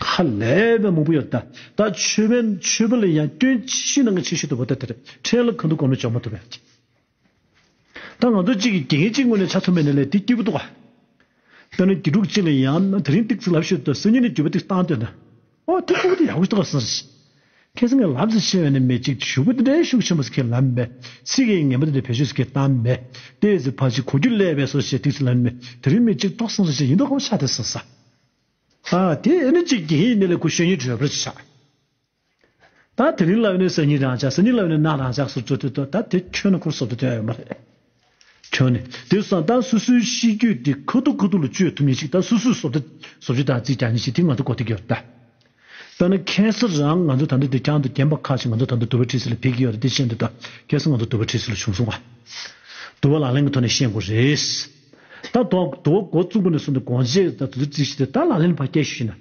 ཧ་ལས་པའི་མང་པོ་ཡོད་ད། ད་ཆོས་པའི་ཆོས་པ་ལ་ཡང་སྐྱོན་ཆེ་ཤོས་ནང་གི་ཆེ་ཤོས་དུ་བ་ད་དེ་རེད། ཕྲན་ལ་གང་དུ་གོམས་ལ་འཇོག་མ་ཐུབ་པས། ད་ང་ཚོ་གཅིག་གིས་དགེ་རྒན་གཅིག་ངོས་ནས་ཆ་མཚོན་པའི་ནས་ལས་དེ་སྐྱིད་པོ་འདུག་ག་དཔེར་ན་དགེ་ཕྲུག་གཅིག་ལ་ཡང་ན་དེ་རིང་ཏིག་ཙི་ལབ་ཤོད་དུ་སང་ཉིན་ནས་འགྱུར་བ་ཏིག་བཏང་འདོད་ན། ཨོ་དེ་ཕྲུ་གུ་དེ་ཡག་པོ་ཞིག་འདུག་ག་སང་ཞིག་ཁ་སང་ངས་ལབ་ཙི་ཤེས་པའི་ནས་མེད་ཅིག་ཞུ་བ་དེ་འདྲའི་ཤུགས་ཆེན་པོ་ཟིག་གིས་ལབ་མེད། ཚིག་གི་ངན་པ་དེ་འདྲ་བེད་སྤྱོད་ཟིག་གིས་བཏང་མེད། ཏེ་ཟི་ཕ་ཅིག་གོ་རྒྱུ་ལས་པའི་སོ་ཞེས་ཏིག་ཙི་ལབ་མེད། དེ་རིང་མེད་ཅིག་ཏོག་སང་ཞིག་ཡིན་མདོག་ཁ་པོ་ཆགས་དེ་སང་ས། ཨ་དེ་ཨེ་ནི་གཅིག་དགེ་རྒན་ཡིན་ནི་ལས་ཁོ་ཤེས་ཉིན་བྲོས་པར་ཆགས། ད་དེ་རིང་ལབ་ནས་སང་ཉིན་རང་ཆགས། སང་ཉིན་ལབ་ནས་གནངས་རང་ཆགས་སུ་འགྲོ་དུས་ད་དེ་ཁྱོན་ནས་ཁོར་བཟོ་ལྟ་དོན་ཡོད་མ་རེད། ཁྱོན་ནས་དེ་སང་ད་སོ་སོའི་གཤིས་རྒྱུད་དེ་ཁ་ཐུག་ཁ་ཐུག་ལ་བཅོས་ཐུབ་མཁན་ཞིག་ད་སོ་སོས་བཟོ་ལྟ་བཟོ་བཅོས་དང་རྩིས་རྒྱག་མཁན་ཞིག་དེ་ང་ཚོ་གོ་ཐིག་ཡོད་ད། དཔེར་ན་ཁ་སང་རང་ང་ཚོ་ད་ལྟ་དེ་ཁྱང་དུ་རྒན་པ་ཁག་ཅིག་ང་ཚོ་ད་ལྟ་དུ་བ་ཁྲིད་ས་ལ་ཕེབས་ཀྱི་ཡོད་རེད། དེ་ཤེས་འདུག་ད་ཁ་སང་ང་ཚོ་དུ་བ་ཁྲིད་ས་ལ་བྱུང་སོང་བ། དུ་བ་ལག་ལེན་གྱི་ཐོག་ནས་ཤེས་དགོས་རེད། ད་དོ་དུ་བ་འགོ་བཙུགས་པ་ནས་བཟུང་སྟེ་སྒོ་འབྱེད་ད་དུ་རྩིས་གཞི་དེ་ད་ལག་ལེན་ཕར་སྐྱེལ་ཞུས་ན།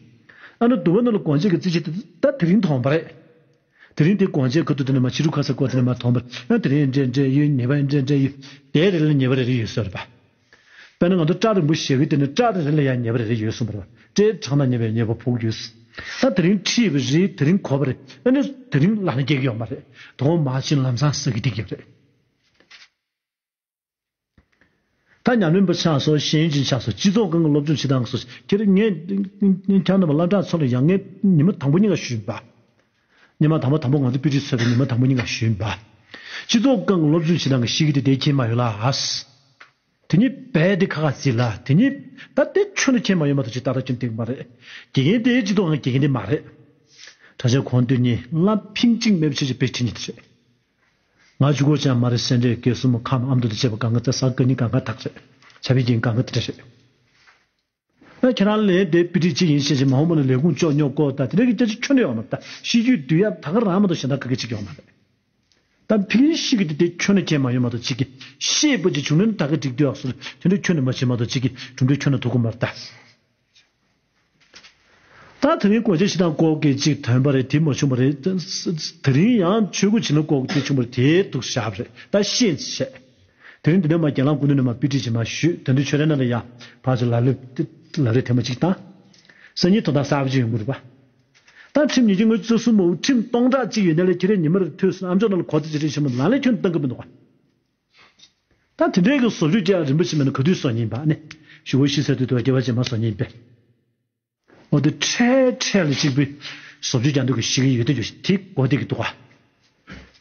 ཨ་ན་དུ་བ་ནང་ལ་སྒོ་འབྱེད་ཀྱི་རྩིས་གཞི་དེ་ད་དེ་རིང་ཐོན་པ་རེད། དེ་རིང་དེ་སྒོ་འབྱེད་ཁ་ཐུག་དེ་ནས་མ་ཕྱི་རུ་ཁ་ས་སྐོར་དེ་ནས་མ་ཐོན་པར་ཨ་དེ་རིང་འདྲེ་འདྲེ་ཡོད་ཉེས་པ་འདྲེ་འདྲེ་ཡོད་དེ་རེ་ལ་ཉེས་པ་རེ་རེ་ཡོད་ཟེར་བ། དཔེར་ན་ང་ཚོ་སྐྲ་རིང་པོ་བཞག་གི་དེ་ནི་སྐྲ་དེ་རེ་ལ་ཡང་ཉེས་པ་རེ་རེ་ཡོད་གསུངས་པ་རེད་བ། སྐྲའི་གྲངས་ལ་ཉེས་པའི་ཉེས་པ་ཕོག་ཡོད། ད་དེ་རིང་ཁྲིད་པ་རེད། དེ་རིང་གོ་བ་རེད། ཨ་ནི་དེ་རིང་ལག་ལེན་སྐྱེལ་གི་ཡོད་མ་རེད། དོ་མ་ཕྱིན་ལམ་སང་ཟ་གི་བསྡད་ཀྱི་ཡོད་རེད། ད་ཉམས་ལེན་པ་ཆགས་སོ་ཤེས་ཡོན་ཅན་ཆགས་སོ་སྤྱི་ཚོགས་སྒང་གི་སློབ་སྦྱོང་བྱེད་སྟངས་སོ་ཁྱེད་རང་ངས་ཁྱེད་རྣམ་པ་སློབ་གྲྭ་ཚོ་ལ་ཡང་ངས་ཉི་མ་དང་པོ་ཉིན་ག་ཞུས་པ། ཉི་མ་དང་པོ་དང་པོ་ང་ཚོ་པི་ཏི་ཚོས་པའི་ཉི་མ་དང་པོ་ཉིན་ག་ཞུས་པ། སྤྱི་ཚོགས་སྒང་གི་སློབ་སྦྱོང་བྱེད་སྟངས་ཀྱི་ཤེས་ཀྱི་དེ་དེ་ཁྱེད་མ་ཡོད་ལ་ཨ། དེ་ཉིད་བས་དེ་ཁ་ཁ་ཟིག་ལ་དེ་ཉིད་ད་དེ་ཁྱོན་ནས་ཁྱེད་མ་ཡོད་མ་གཏོགས་ཅི་ཏག་ཏག་ཁྱོན་ཏིག་མ་རེད། དགེ་རྒན་དེ་སྤྱི་ཚོགས་ནང་དགེ་རྒན་དེ་མ་རེད། དྲ་ཆ་གོང་དུ་ཉིད་བླ་ཕིང་ཅིང་མེད་པ་ཆེ་ཆེ་བེད་ཁྲི་ཉིད་རེད། ང་ཆུ་གོ་ཅང་མ་རེད་སེ་འདྲེ་སྐད་གསུམ་ཁམས་ཨ་མདོ་དང་བཅས་པ་གང་ག་རྩ་ས་ག་ནི་གང་ག་དག་རེད། བྱ་བའི་རྒྱན་གང་ག་དེ་འདྲ་རེད། ད་ཁྱེད་རང་ལས་དེ་པི་ཏི་གཅིག་ཡིན་ཞེས་བྱས་མ་འོངས་པ་ན་ལས་ཁུངས་ལྕོགས་ཉོ་བསྐོ་ད་དེ་འདྲ་གི་སྐད་ཆ་ཁྱོན་ནས་ཡོང་མ་ད་ཤེས་རྒྱུད་བསྡུ་ཡ་ད་ག་རང་མ་གཏོགས་གཞན་དག་ག་གི་གཅིག་ཡོང་མ་རེད། ད་ཕི་ཤི་གི་དེ་དེ་ཁྱོན་ནས་ཁྱེད་མ་ཡོད་མ་གཏོགས་གཅིག་གི་ཤེས་པ་ཅིག་བྱུང་ན་ད་ག་འགྲིག་འདུག་ཡག་སོ་དེ་འདྲ་ཁྱོན་ནས་མ་བྱེད་མ་གཏོགས་གཅིག་གི་གྲུབ་འབྲས་ཁྱོན་ནས་ཐོབ་གི་མ་རེད་ད། ད་དེ་རིང་སྒོ་འབྱེད་བྱེད་སྟངས་སྐོར་གྱི་གཅིག་ཐོན་པ་རེད། དེ་མ་བྱུང་བ་རེད། དེ་རིང་ཡང་ཆོས་སྐུ་བྱིན་རླབས་སྐོར་གྱི་དེ་བྱུང་བ་རེད། དེ་འདུག་བཞག་པ་རེད། ད་ཤེས་བྱས། དེ་རིང་འདི་ནས་མ་རྒན་ལགས་སྐུ་མདུན་ནས་མ་པི་ཏི་བྱེད་མ་ཞུས། དེ་འདུག་ཆོས་རེ་ན་ལ་ཡ་ཕར་ཚུར་ལ་ལུ་ལ་རེ་ཐེངས་མ་གཅིག་བཏང་། སང་ཉིན་དོན་དག་གསར་པ་ཅིག་ཡོང་གི་རེད་པ། ད་ཁྲིམས་ཉིས་བརྒྱ་ལྔ་བཅུ་རྩ་གསུམ་མ་འོ་ཁྲིམས་སྟོང་ཕྲག་གཅིག་ཡོད་ནའི་ལས་ཁྱེད་རས་ཉི་མ་རེར་ཐོས་སོང་ཨམ་ཅོག་ནང་ལ་གོ་ཚ་ཅིག་རེད་ཆེན་མོ་ལ་ལས་ཁྱོན་བཏང་གི་མི་འདུག་ག་ད་དེ་འདྲའི་གི་བཟོ་བཅོས་རྒྱག་རིན་པོ་ཆེ་མེད་ན་ག་དུས་བཟོ་ཉན་པ་ནི། ཞུ་བོ་ཤི་ས་དུས་དུ་སྐྱེ་བ་ཅན་མ་བཟོ་ཉན་པས། འོ་དེ་འཕྲལ་འཕྲལ་ལ་གཅིག་པུས་བཟོ་བཅོས་རྒྱག་འདོད་ཀྱི་ཞིག་ཡོད་དུས་ཀྱི་དེ་གོ་བདེ་གི་འདུག་ག་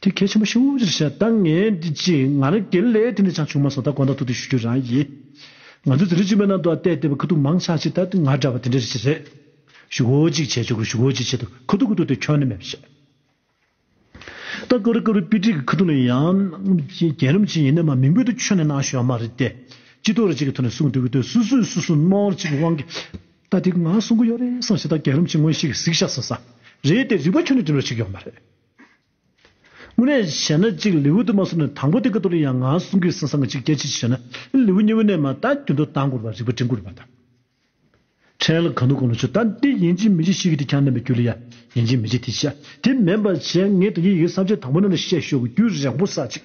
དེ་གལ་ཆེན་པོ་ཞེ་པོ་ཅིག་བཤད་ད་ངས་འདི་ཅི་ང་རང་སྒེར་ལས་དེ་འདྲ་ཅང་བྱུང་མ་སོང་ད་དགོངས་དག་ཐུགས་དེ་ཞུ་རྒྱུ་རང་ཡིན། ང་ཚོ་འཛིན་གྲྭ་གཅིག་པའི་ནང་དུ་བལྟས་བལྟས་པ་ཁ་ཐུག་མང་ཆགས་ཅིག་ད་ང་འདྲ་བ་དེ་འདྲ་ཅིག་རེད། ཞུ་གོ་ཅིག་བྱས་ཆོག་གི་ཞུ་གོ་ཅིག་བྱས་འདུག་ཁ་ཐུག་ཁ་ཐུག་དེ་ཁྱོན་ནས་མེད་པ་བཤད། ད་ཀ་རུ་ཀ་རུ་པི་ཏི་གི་ཁ་ཐུག་ལ་ཡང་རྒྱལ་རམ་ཆེན་ཡིན་ན་མ་མིང་པོ་དུ་ཁྱོན་ནས་གནང་ཞོག་མ་རེད་དེ། སྤྱི་ཚོགས་རེ་ཅིག་གི་ཐོག་ནས་གསུང་འདོད་ཀྱི་འདུག་སུ་སུས་སུ་སུ་ནོར་ཅིག་གི་དབང་གིས་ད་དེ་ང་གསུང་གི་ཡོད་རེད་བསམ་ཞེ་ད་རྒྱལ་རམ་ཆེན་ངོས་ཤིག་གིས་གཟིགས་ཤག་ཟེར་ས་རེད་དེ་རིག་པ་ཁྱོན་ནས་འགྲིམ་རོགས་ཅིག་ཡོད་མ་རེད། དངོས་གནས་བྱས་ན་ཅིག་ལེའུ་དུ་མ་སོང་ནས་དང་པོ་དེ་ཀ་ཐུག་ལ་ཡང་ང་གསུང་གི་བསམ་བསམ་གི་ཅིག་སྐད་ཆ་ཅིག་བྱས་ན་ལེའུ་གཉིས་པ་ནས་མ་ད་རྒྱུན་དུ་བཏང་དགོས་པ་རིག་པ་འགྲིམ་དགོས་རེད་པ་ད། ཕྲན་ལ་ག་ནུ་ག་ནུ་ཆུ་ད་འདི་ཡིན་གཅིག་མིན་གཅིག་ཤིག་གི་དེ་ཁྱང་ནན་པའི་རྒྱུ་ལ་ཡ་ཡིན་གཅིག་མིན་གཅིག་དེ་བཤད་དེ་མིན་པ་བྱས་ངས་ད་གིན་ཡི་གེ་བསམ་འཆར་དང་པོ་ནང་ལ་བཤད་ཤོག་གི་རྒྱུ་རིང་པོ་ས་ཅིག་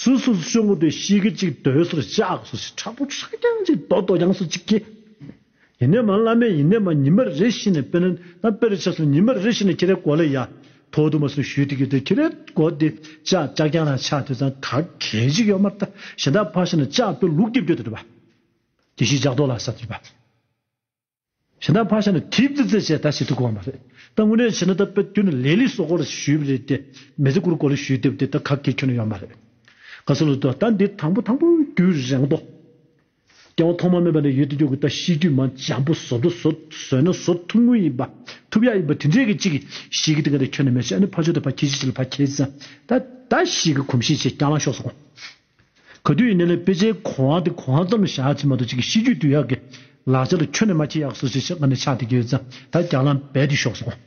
སུ་སུ་སུ་ཤོག་ངོ་དེ་ཤིག་གི་ཅིག་སྡོད་སོར་བཅག་སོ་ཞིག་ཁྲ་པོ་ཁྲ་རྐྱང་ཅིག་རྡོ་རྡོ་རྐྱང་སོ་ཅིག་གི་ཡིན་ནས་མ་བླ་མས་ཡིན་ནས་མ་ཉི་མ་རེ་བཞིན་ནས་དཔེར་ན་ད་དཔེ་རེ་ཆ་སོང་ཉི་མ་རེ་བཞིན་ནས་ཁྱེད་རའི་མགོ་ལ་ཡ་ཐོག་ཏུ་མ་སོང་ཞུས་དེ་གི་དེ་ཁྱེད་རའི་མགོ་དེ་ལྕགས་ལྕགས་རྐྱང་ལ་ཆགས་དུས་ཙང་ག་གལ་ཅིག་ཡོད་མ་རེད་ད་གཞན་དག་ཕར་ཞིག་ནས་ལྕགས་དཔེ་ལུག་རྒྱབ་རྒྱུ་དེ་རེད་པ། དེ་བཞིན་ལྕགས་རྡོ་ལ་ས་དུས་པ། གཞན་དག་ཕར་བཞག་ན་དེབ་ཙི་ཙི་བྱས་ད་བྱེད་ཐུབ་ཀྱི་ཡོད་མ་རེད། ད་དངོས་གནས་བྱས་ན་ད་དཔེ་ཁྱོན་ནས་ལས་ལས་སོགས་སྐོར་ཞུས་པ་རེད་དེ། མི་ཚེ་ཀུ་རུ་སྐོར་ལ་ཞུས་དེབ་དེ་ད་ག་གེ་ཁྱོན་ནས་ཡོད་མ་རེད། ག་ས་ལ་ད་ད་འདི་དང་པོ་དང་པོ་རྒྱུན་རིང་པོ། སྐྱེ་བ་ཐོག་མ་མེད་པ་ནས་ཡོད་དུ་འཇུག་གི་ད་ཤེས་རྒྱུད་མ་འཇམ་པོ་བཟོ་ད་བཟོ་བཟོས་ན་བཟོ་ཐུབ་ངུ་ཡིན་པ། ཐུབ་ཡ་ཡིན་པ་དེ་འདྲས་ཀྱི་གཅིག་གི་ཤེས་ཀྱི་དེ་ག་དེ་ཁྱོན་ནས་མེད་ཤེས་ཨ་ནི་ཕར་ཕྱོགས་དེ་ཕར་ཁྱེར་ཅིག་ལ་ཕར་ཁྱེར་ཙང་ད་ད་ཤེས་ཀྱི་གོམས་གཤིས་བྱས་རྐྱང་ལངས་ཤོག་སོང་། ག་དུས་ཡིན་ནའི་དཔེ་ཆའི་གོང་བ་དེ་གོང་བ་ཙམ་ལ་བཞག་ཕྱིན་མ་གཏོགས་ཅིག་གི་ཤེས་རྒྱུད་འདུས་ཡག་གི་ ལག་ཆ་ལ་ཁྱོན་ནས་མ་ཁྱེར་ཡག་སོ་ཞེས་ང་ནས་ཆགས་བསྡད་ཀྱི་ཡོད་ཙང་ད་རྒྱང་ལམ་རྦད་དེ་ཤོག་སོང་།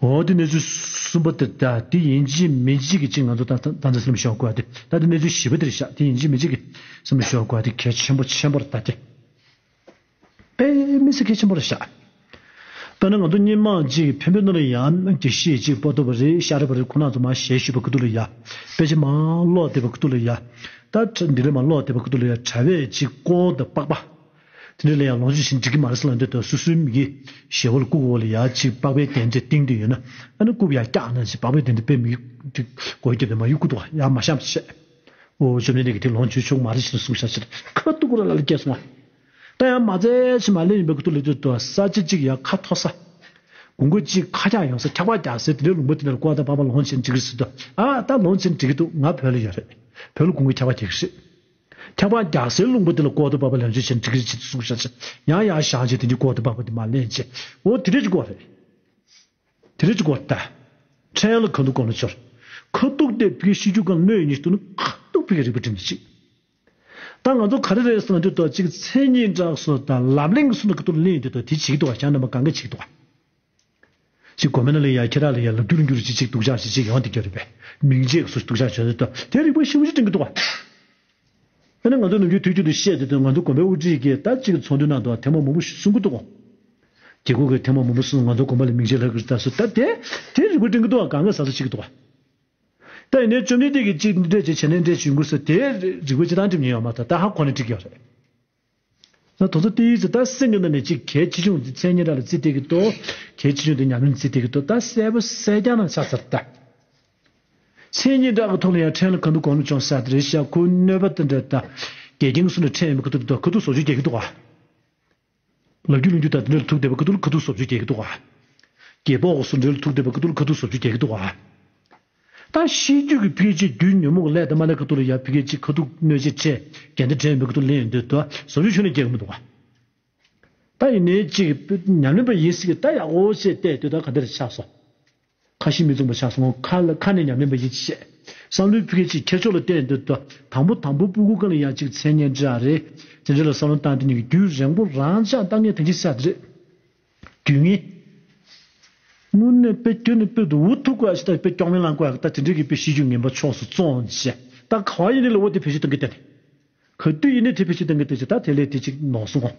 འོ་དེ་གནས་ཚུལ་གསུམ་པ་དེ་ད་དེ་ཡིན་གཅིག་མིན་གཅིག་གི་གཅིག་ང་ཚོ་ད་ད་ད་སེམས་ལ་ཤོག་དགོས་ཏེ། ད་དེ་གནས་ཚུལ་བཞི་པ་དེ་རེད་ཤག་དེ་ཡིན་གཅིག་མིན་གཅིག་གི་སེམས་ལ་ཤོག་དགོས་ཏེ་གལ་ཆེན་པོ་ཆེན་པོ་རེད་ད་དེ། དཔེ་མི་སྲིད་གལ་ཆེན་པོ་རེད་ཤག་དཔེར་ན་ང་ཚོ་སྔོན་མ་གཅིག་བོད་པའི་ནང་ལ་ཡང་དགེ་བཤེས་གཅིག་པོ་ཏོ་བ་རེད་ཤ་ར་བ་རེད་ཁོ་ན་ཚོ་མ་ཞལ་བཞུགས་པ་ཁུ་ཐུག་ལ་ཡ། དཔེ་ཆ་མ་ཀློག་བསྡད་པ་ཁུ་ཐུག་ལ་ཡ། ད་འདི་ལས་མ་ཀློག་བསྡད་པ་ཁུ་ཐུག་ལ་ཡ་གྲྭ་པས་གཅིག་ཀོ་དང་པགས་པ། དེ་འདྲ་ལ་ཡང་ལོངས་སྤྱོད་བྱེད་འགྲིག་གི་མ་རེད་ཟེར་ལབ་འདོད་དོ་སོ་སོའི་མི་གི་ཞལ་བོ་ལ་བཀུག་གོ་ལ་ཡ་གཅིག་པགས་པའི་གདན་འདྲས་བཏིང་དུ་ཡོད་ན་ཨ་ནི་བཀུག་ཡ་སྐྱག་ན་ཞིག་པགས་པའི་གདན་འདྲས་དཔེ་མི་གི་འགྲིག་གོ་སྐྱོ་དེ་མ་ཡུ་བཀུག་དོ་ཡ་མ་ཤམ་ཆེ། ཨོ་ཅོ་ནི་ནི་གི་དེ་ལོངས་སྤྱོད་ཆོག་མ་རེད་ཞེས་གསུངས་ཤག་ཆེ་ཁ་ཐུག་གུ་ར་ལ་ལ་སྐྱེས་སོང་བ། ད་ཡང་མ་ཚད་ཕྱི་མ་ལེ་ཡིན་པའི་ཁུ་ཐུག་ལ་དུས་དོ་ས་ཅི་གཅིག་ཡ་ཁ་མཐོ་ས། དགུན་ཁ་གཅིག་ཁ་རྒྱག་ཡོང་ས་འཁྱག་པ་རྒྱག་སའི་དེ་འདྲའི་ལུང་པ་དེ་ནས་ཀོ་ད་པགས་པ་ལོངས་སྤྱོད་འགྲིག་གི་རེད་ཟེར་དོ། ཨ་ད་ལོངས་སྤྱོད་འགྲིག་གི་འདུག་ང་བོད་ལ་ཡོད་རེད། བོད་ལ་དགུན་ཁ་འཁྱག་པ་རྒྱག་གི་རེད། འཁྱག་པ་རྒྱག་སའི་ལུང་པ་དེ་ལ་ཀོ་ད་པགས་པ་ལོངས་སྤྱོད་བྱེད་འགྲིག་གི་རེད་ཅེས་གསུངས་ཤག་ཆེ། ཡང་ཡང་བཞག་ཅེས་དེ་འདྲའི་ཀོ་ད་པགས་པ་དེ་མ་ལེན་ཅེས། འོ་དེ་འདྲས་ཀྱི་ཀོ་རེད། དེ་རིང་གཅིག་གོ་ལྟ། ཕྲན་ལ་ཁ་ཐུག་གོ་ནོ་ཆོར། ཁ་ཐུག་དེ་བུའི་ཤི་རྒྱུ་གང་གནོད་ཉིས་དུ་ནི་ཁ་ཐུག་བུ་གི་རིག་པ་བསྒྲིམས་ནས་ཅིག་ད་ང་ཚོ་ག་རེ་རེད་ཟེར་ན་དུས་ཏོ་ཅིག་མཚན་ཉིད་འདྲ་སོ་དང་ལམ་རིམ་གྱི་སུ་ནི་ཁ་ཐུག་ལ་ལེན་ཡོད་དུས་ཏོ་དེ་བྱེད་ཀྱི་འདུག་བ་ཞང་རྣམ་པ་གང་ག་བྱེད་ཀྱི་འདུག་བ། ཅིག་གོ་མེ་ན་ལ་ཡ་ཁྱེད་ར་ལ་ཡ་ལབ་རྒྱུ་ལ་འགྱུར་ཅིག་ཅིག་སྡུག་ཅག་ཅིག་ཅིག་ཡོང་དེ་གྱུར་རེད་པས་མིང་རྗེས་སུ་སྡུག་ཅག་བྱོས་དུས་ཏོ་དེ་རིག་པ་ཞིབ་ཅིག་བསྒྲིམ་གྱི་འདུག་བ། ཨ་ནི་ང་ཚོ་ནམ་རྒྱུན་དུས་རྒྱུན་དུ་བཤད་དེ་དུས་ང་ཚོ་དགོན་པའི་དབུ་ཁྲིད་ཀྱིས་ད་གཅིག་ཚོགས་འདུའི་ནང་དུ་ཐེངས་མ་མང་པོ་གསུང་གི་འདུག་གོ། རྒྱལ་ཁབ་ཀྱི་ཐེངས་མ་མང་པོ་གསུང་ང་ཚོ་དགོན་པ་ལ་མིང་ཆད་ལྷག་གི་རེད་ད་སུ་ད་དེ་དེ་རིག་པ་བསྒྲིམ་གི་འདུག་ག་གང་ག་ཟ་ས་བྱེད་ཀྱི་འདུག་ག་ད་ཡིན་ནའི་བཅོམ་ལྡན་འདས་ཀྱིས་གཅིག་འདི་འདྲས་བྱེད་བྱེད་ནས་འདྲས་བྱུང་དགོས་ཟེར་དེ་རིག་པ་ཅི་ཐང་འགྲིམ་ཉེན་ཡོད་མ་ད་ད་ཧ་གོ་ནས་འགྲིག་ཡོད་རེད། ད་དོ་ཚོ་དེ་ཡིས་ད་སེམས་ཀྱི་ནང་ནས་གཅིག་གལ་ཆེ་ཆུང་དེ་མཚན་ཉིད་ར་ལ་བརྩི་བསྡད་ཀྱི་འདུག་གལ་ཆེ་ཆུང་དེ་ཉམས་ལེན་བརྩི་བསྡད་ཀྱི་འདུག་ད་གསལ་པོ་གསལ་རྐྱང་ན་ཆགས་ཚར་ད། མཚན་ཉིད་འདྲ་གི་ཐོག་ལ་ཡང་ཕྲན་ལ་གང་དུ་གོང་ལ་བྱུང་ས་དེ་རེད་ཤག་ཁོའི་གནོད་པ་དེ་འདྲ་ད། དགེ་རྒན་གསུམ་ལ་ཕྲན་ཡིན་པའི་ཁ་ཐུག་ད་ཁ་ཐུག་བཟོ་བཅོས་རྒྱག་གི་འདུག་ག་ལབ་རྒྱུ་ལུང་རྒྱུ་དང་དེ་འདྲ་ལ་ཐུག་བསྡད་པའི་ཁ་ཐུག་ལ་ཁ་ཐུག་བཟོ་བཅོས་རྒྱག་གི་འདུག་ག་རྒྱལ་པོ་གི་སུ་འདྲ་ལ་ཐུག་བསྡད་པའི་ཁ་ཐུག་ལ་ཁ་ཐུག་བཟོ་བཅོས་རྒྱག་གི་འདུག་ག་ད་ཤེས་རྒྱུད་ཀྱི་ཕལ་ཆེར་རྒྱུན་ཉོན་མོངས་ཀྱི་ལས་དང་མ་ལས་ཁ་ཐུག་ལ་ཡ་ཕལ་ཆེར་ཁ་ཐུག་གནོད་བྱེད་ཕྲན་འགལ་ཟླ་འདྲེན་ཡོད་པའི་ཁ་ཐུག་ལེན་ཡོང་དུས་ད་བཟོ་བཅོས་ཁྱོན་ནས་རྒྱག་གི་མི་འདུག་ག་ད་ཡིན་ནའི་གཅིག་ཉམས་ལེན་པ་ཡིན་སྲིད་ཀྱི་ད་ཡག་པོ་བྱས་བལྟས་དུས་ད་ག་འདྲ་ཆགས་སོང་། ཁ་ཞེ་མི་མཚུངས་པ་ཆགས་སོང་ཁ་ལ་ཁ་ནས་ཉམས་ལེན་པ་ཡིན་ཅི་བྱས། བསམ་བློའི་ཕུགས་ཀྱི་ཁྱེར་ཕྱོགས་ལ་བརྟེན་འདོད་དོ། དང་པོ་དང་པོ་སྤུ་གུ་ཀུན་ལ་ཡང་གཅིག་མཚན་སྙན་འདྲ་རེད། དེ་འདྲ་ལ་བསམ་བློ་བཏང་དེ་ནི་རྒྱུན་རིང་པོ་རང་འཇགས་བཏང་མཁན་དེ་འདྲ་ས་དེ་རེད། རྒྱུ་ངན། དངོས་གནས་དཔེ་སྐྱོན་ནི་དཔེ་དུ་འུ་ཐུག་དགོས་ཞེ་ད་དཔེ་སྐྱོག་མེ་ལང་དགོས་ད་དེ་འདྲ་གི་དཔེ་ཤེས་རྒྱུ་ངན་པ་ཕྱོགས་སུ་བཙོང་བྱས་ད་ག་བ་ཡིན་ནི་ལ་འོ་དེ་བེད་སྤྱོད་གཏོང་གི་བསྟན་ནས། ག་དུས་ཡིན་ནའི་དེ་བེད་སྤྱོད་གཏོང་གི་བསྟན་ཅིག་ད་དེ་ལས་དེ་ཅིག་ནོར་སོང་ངོ་།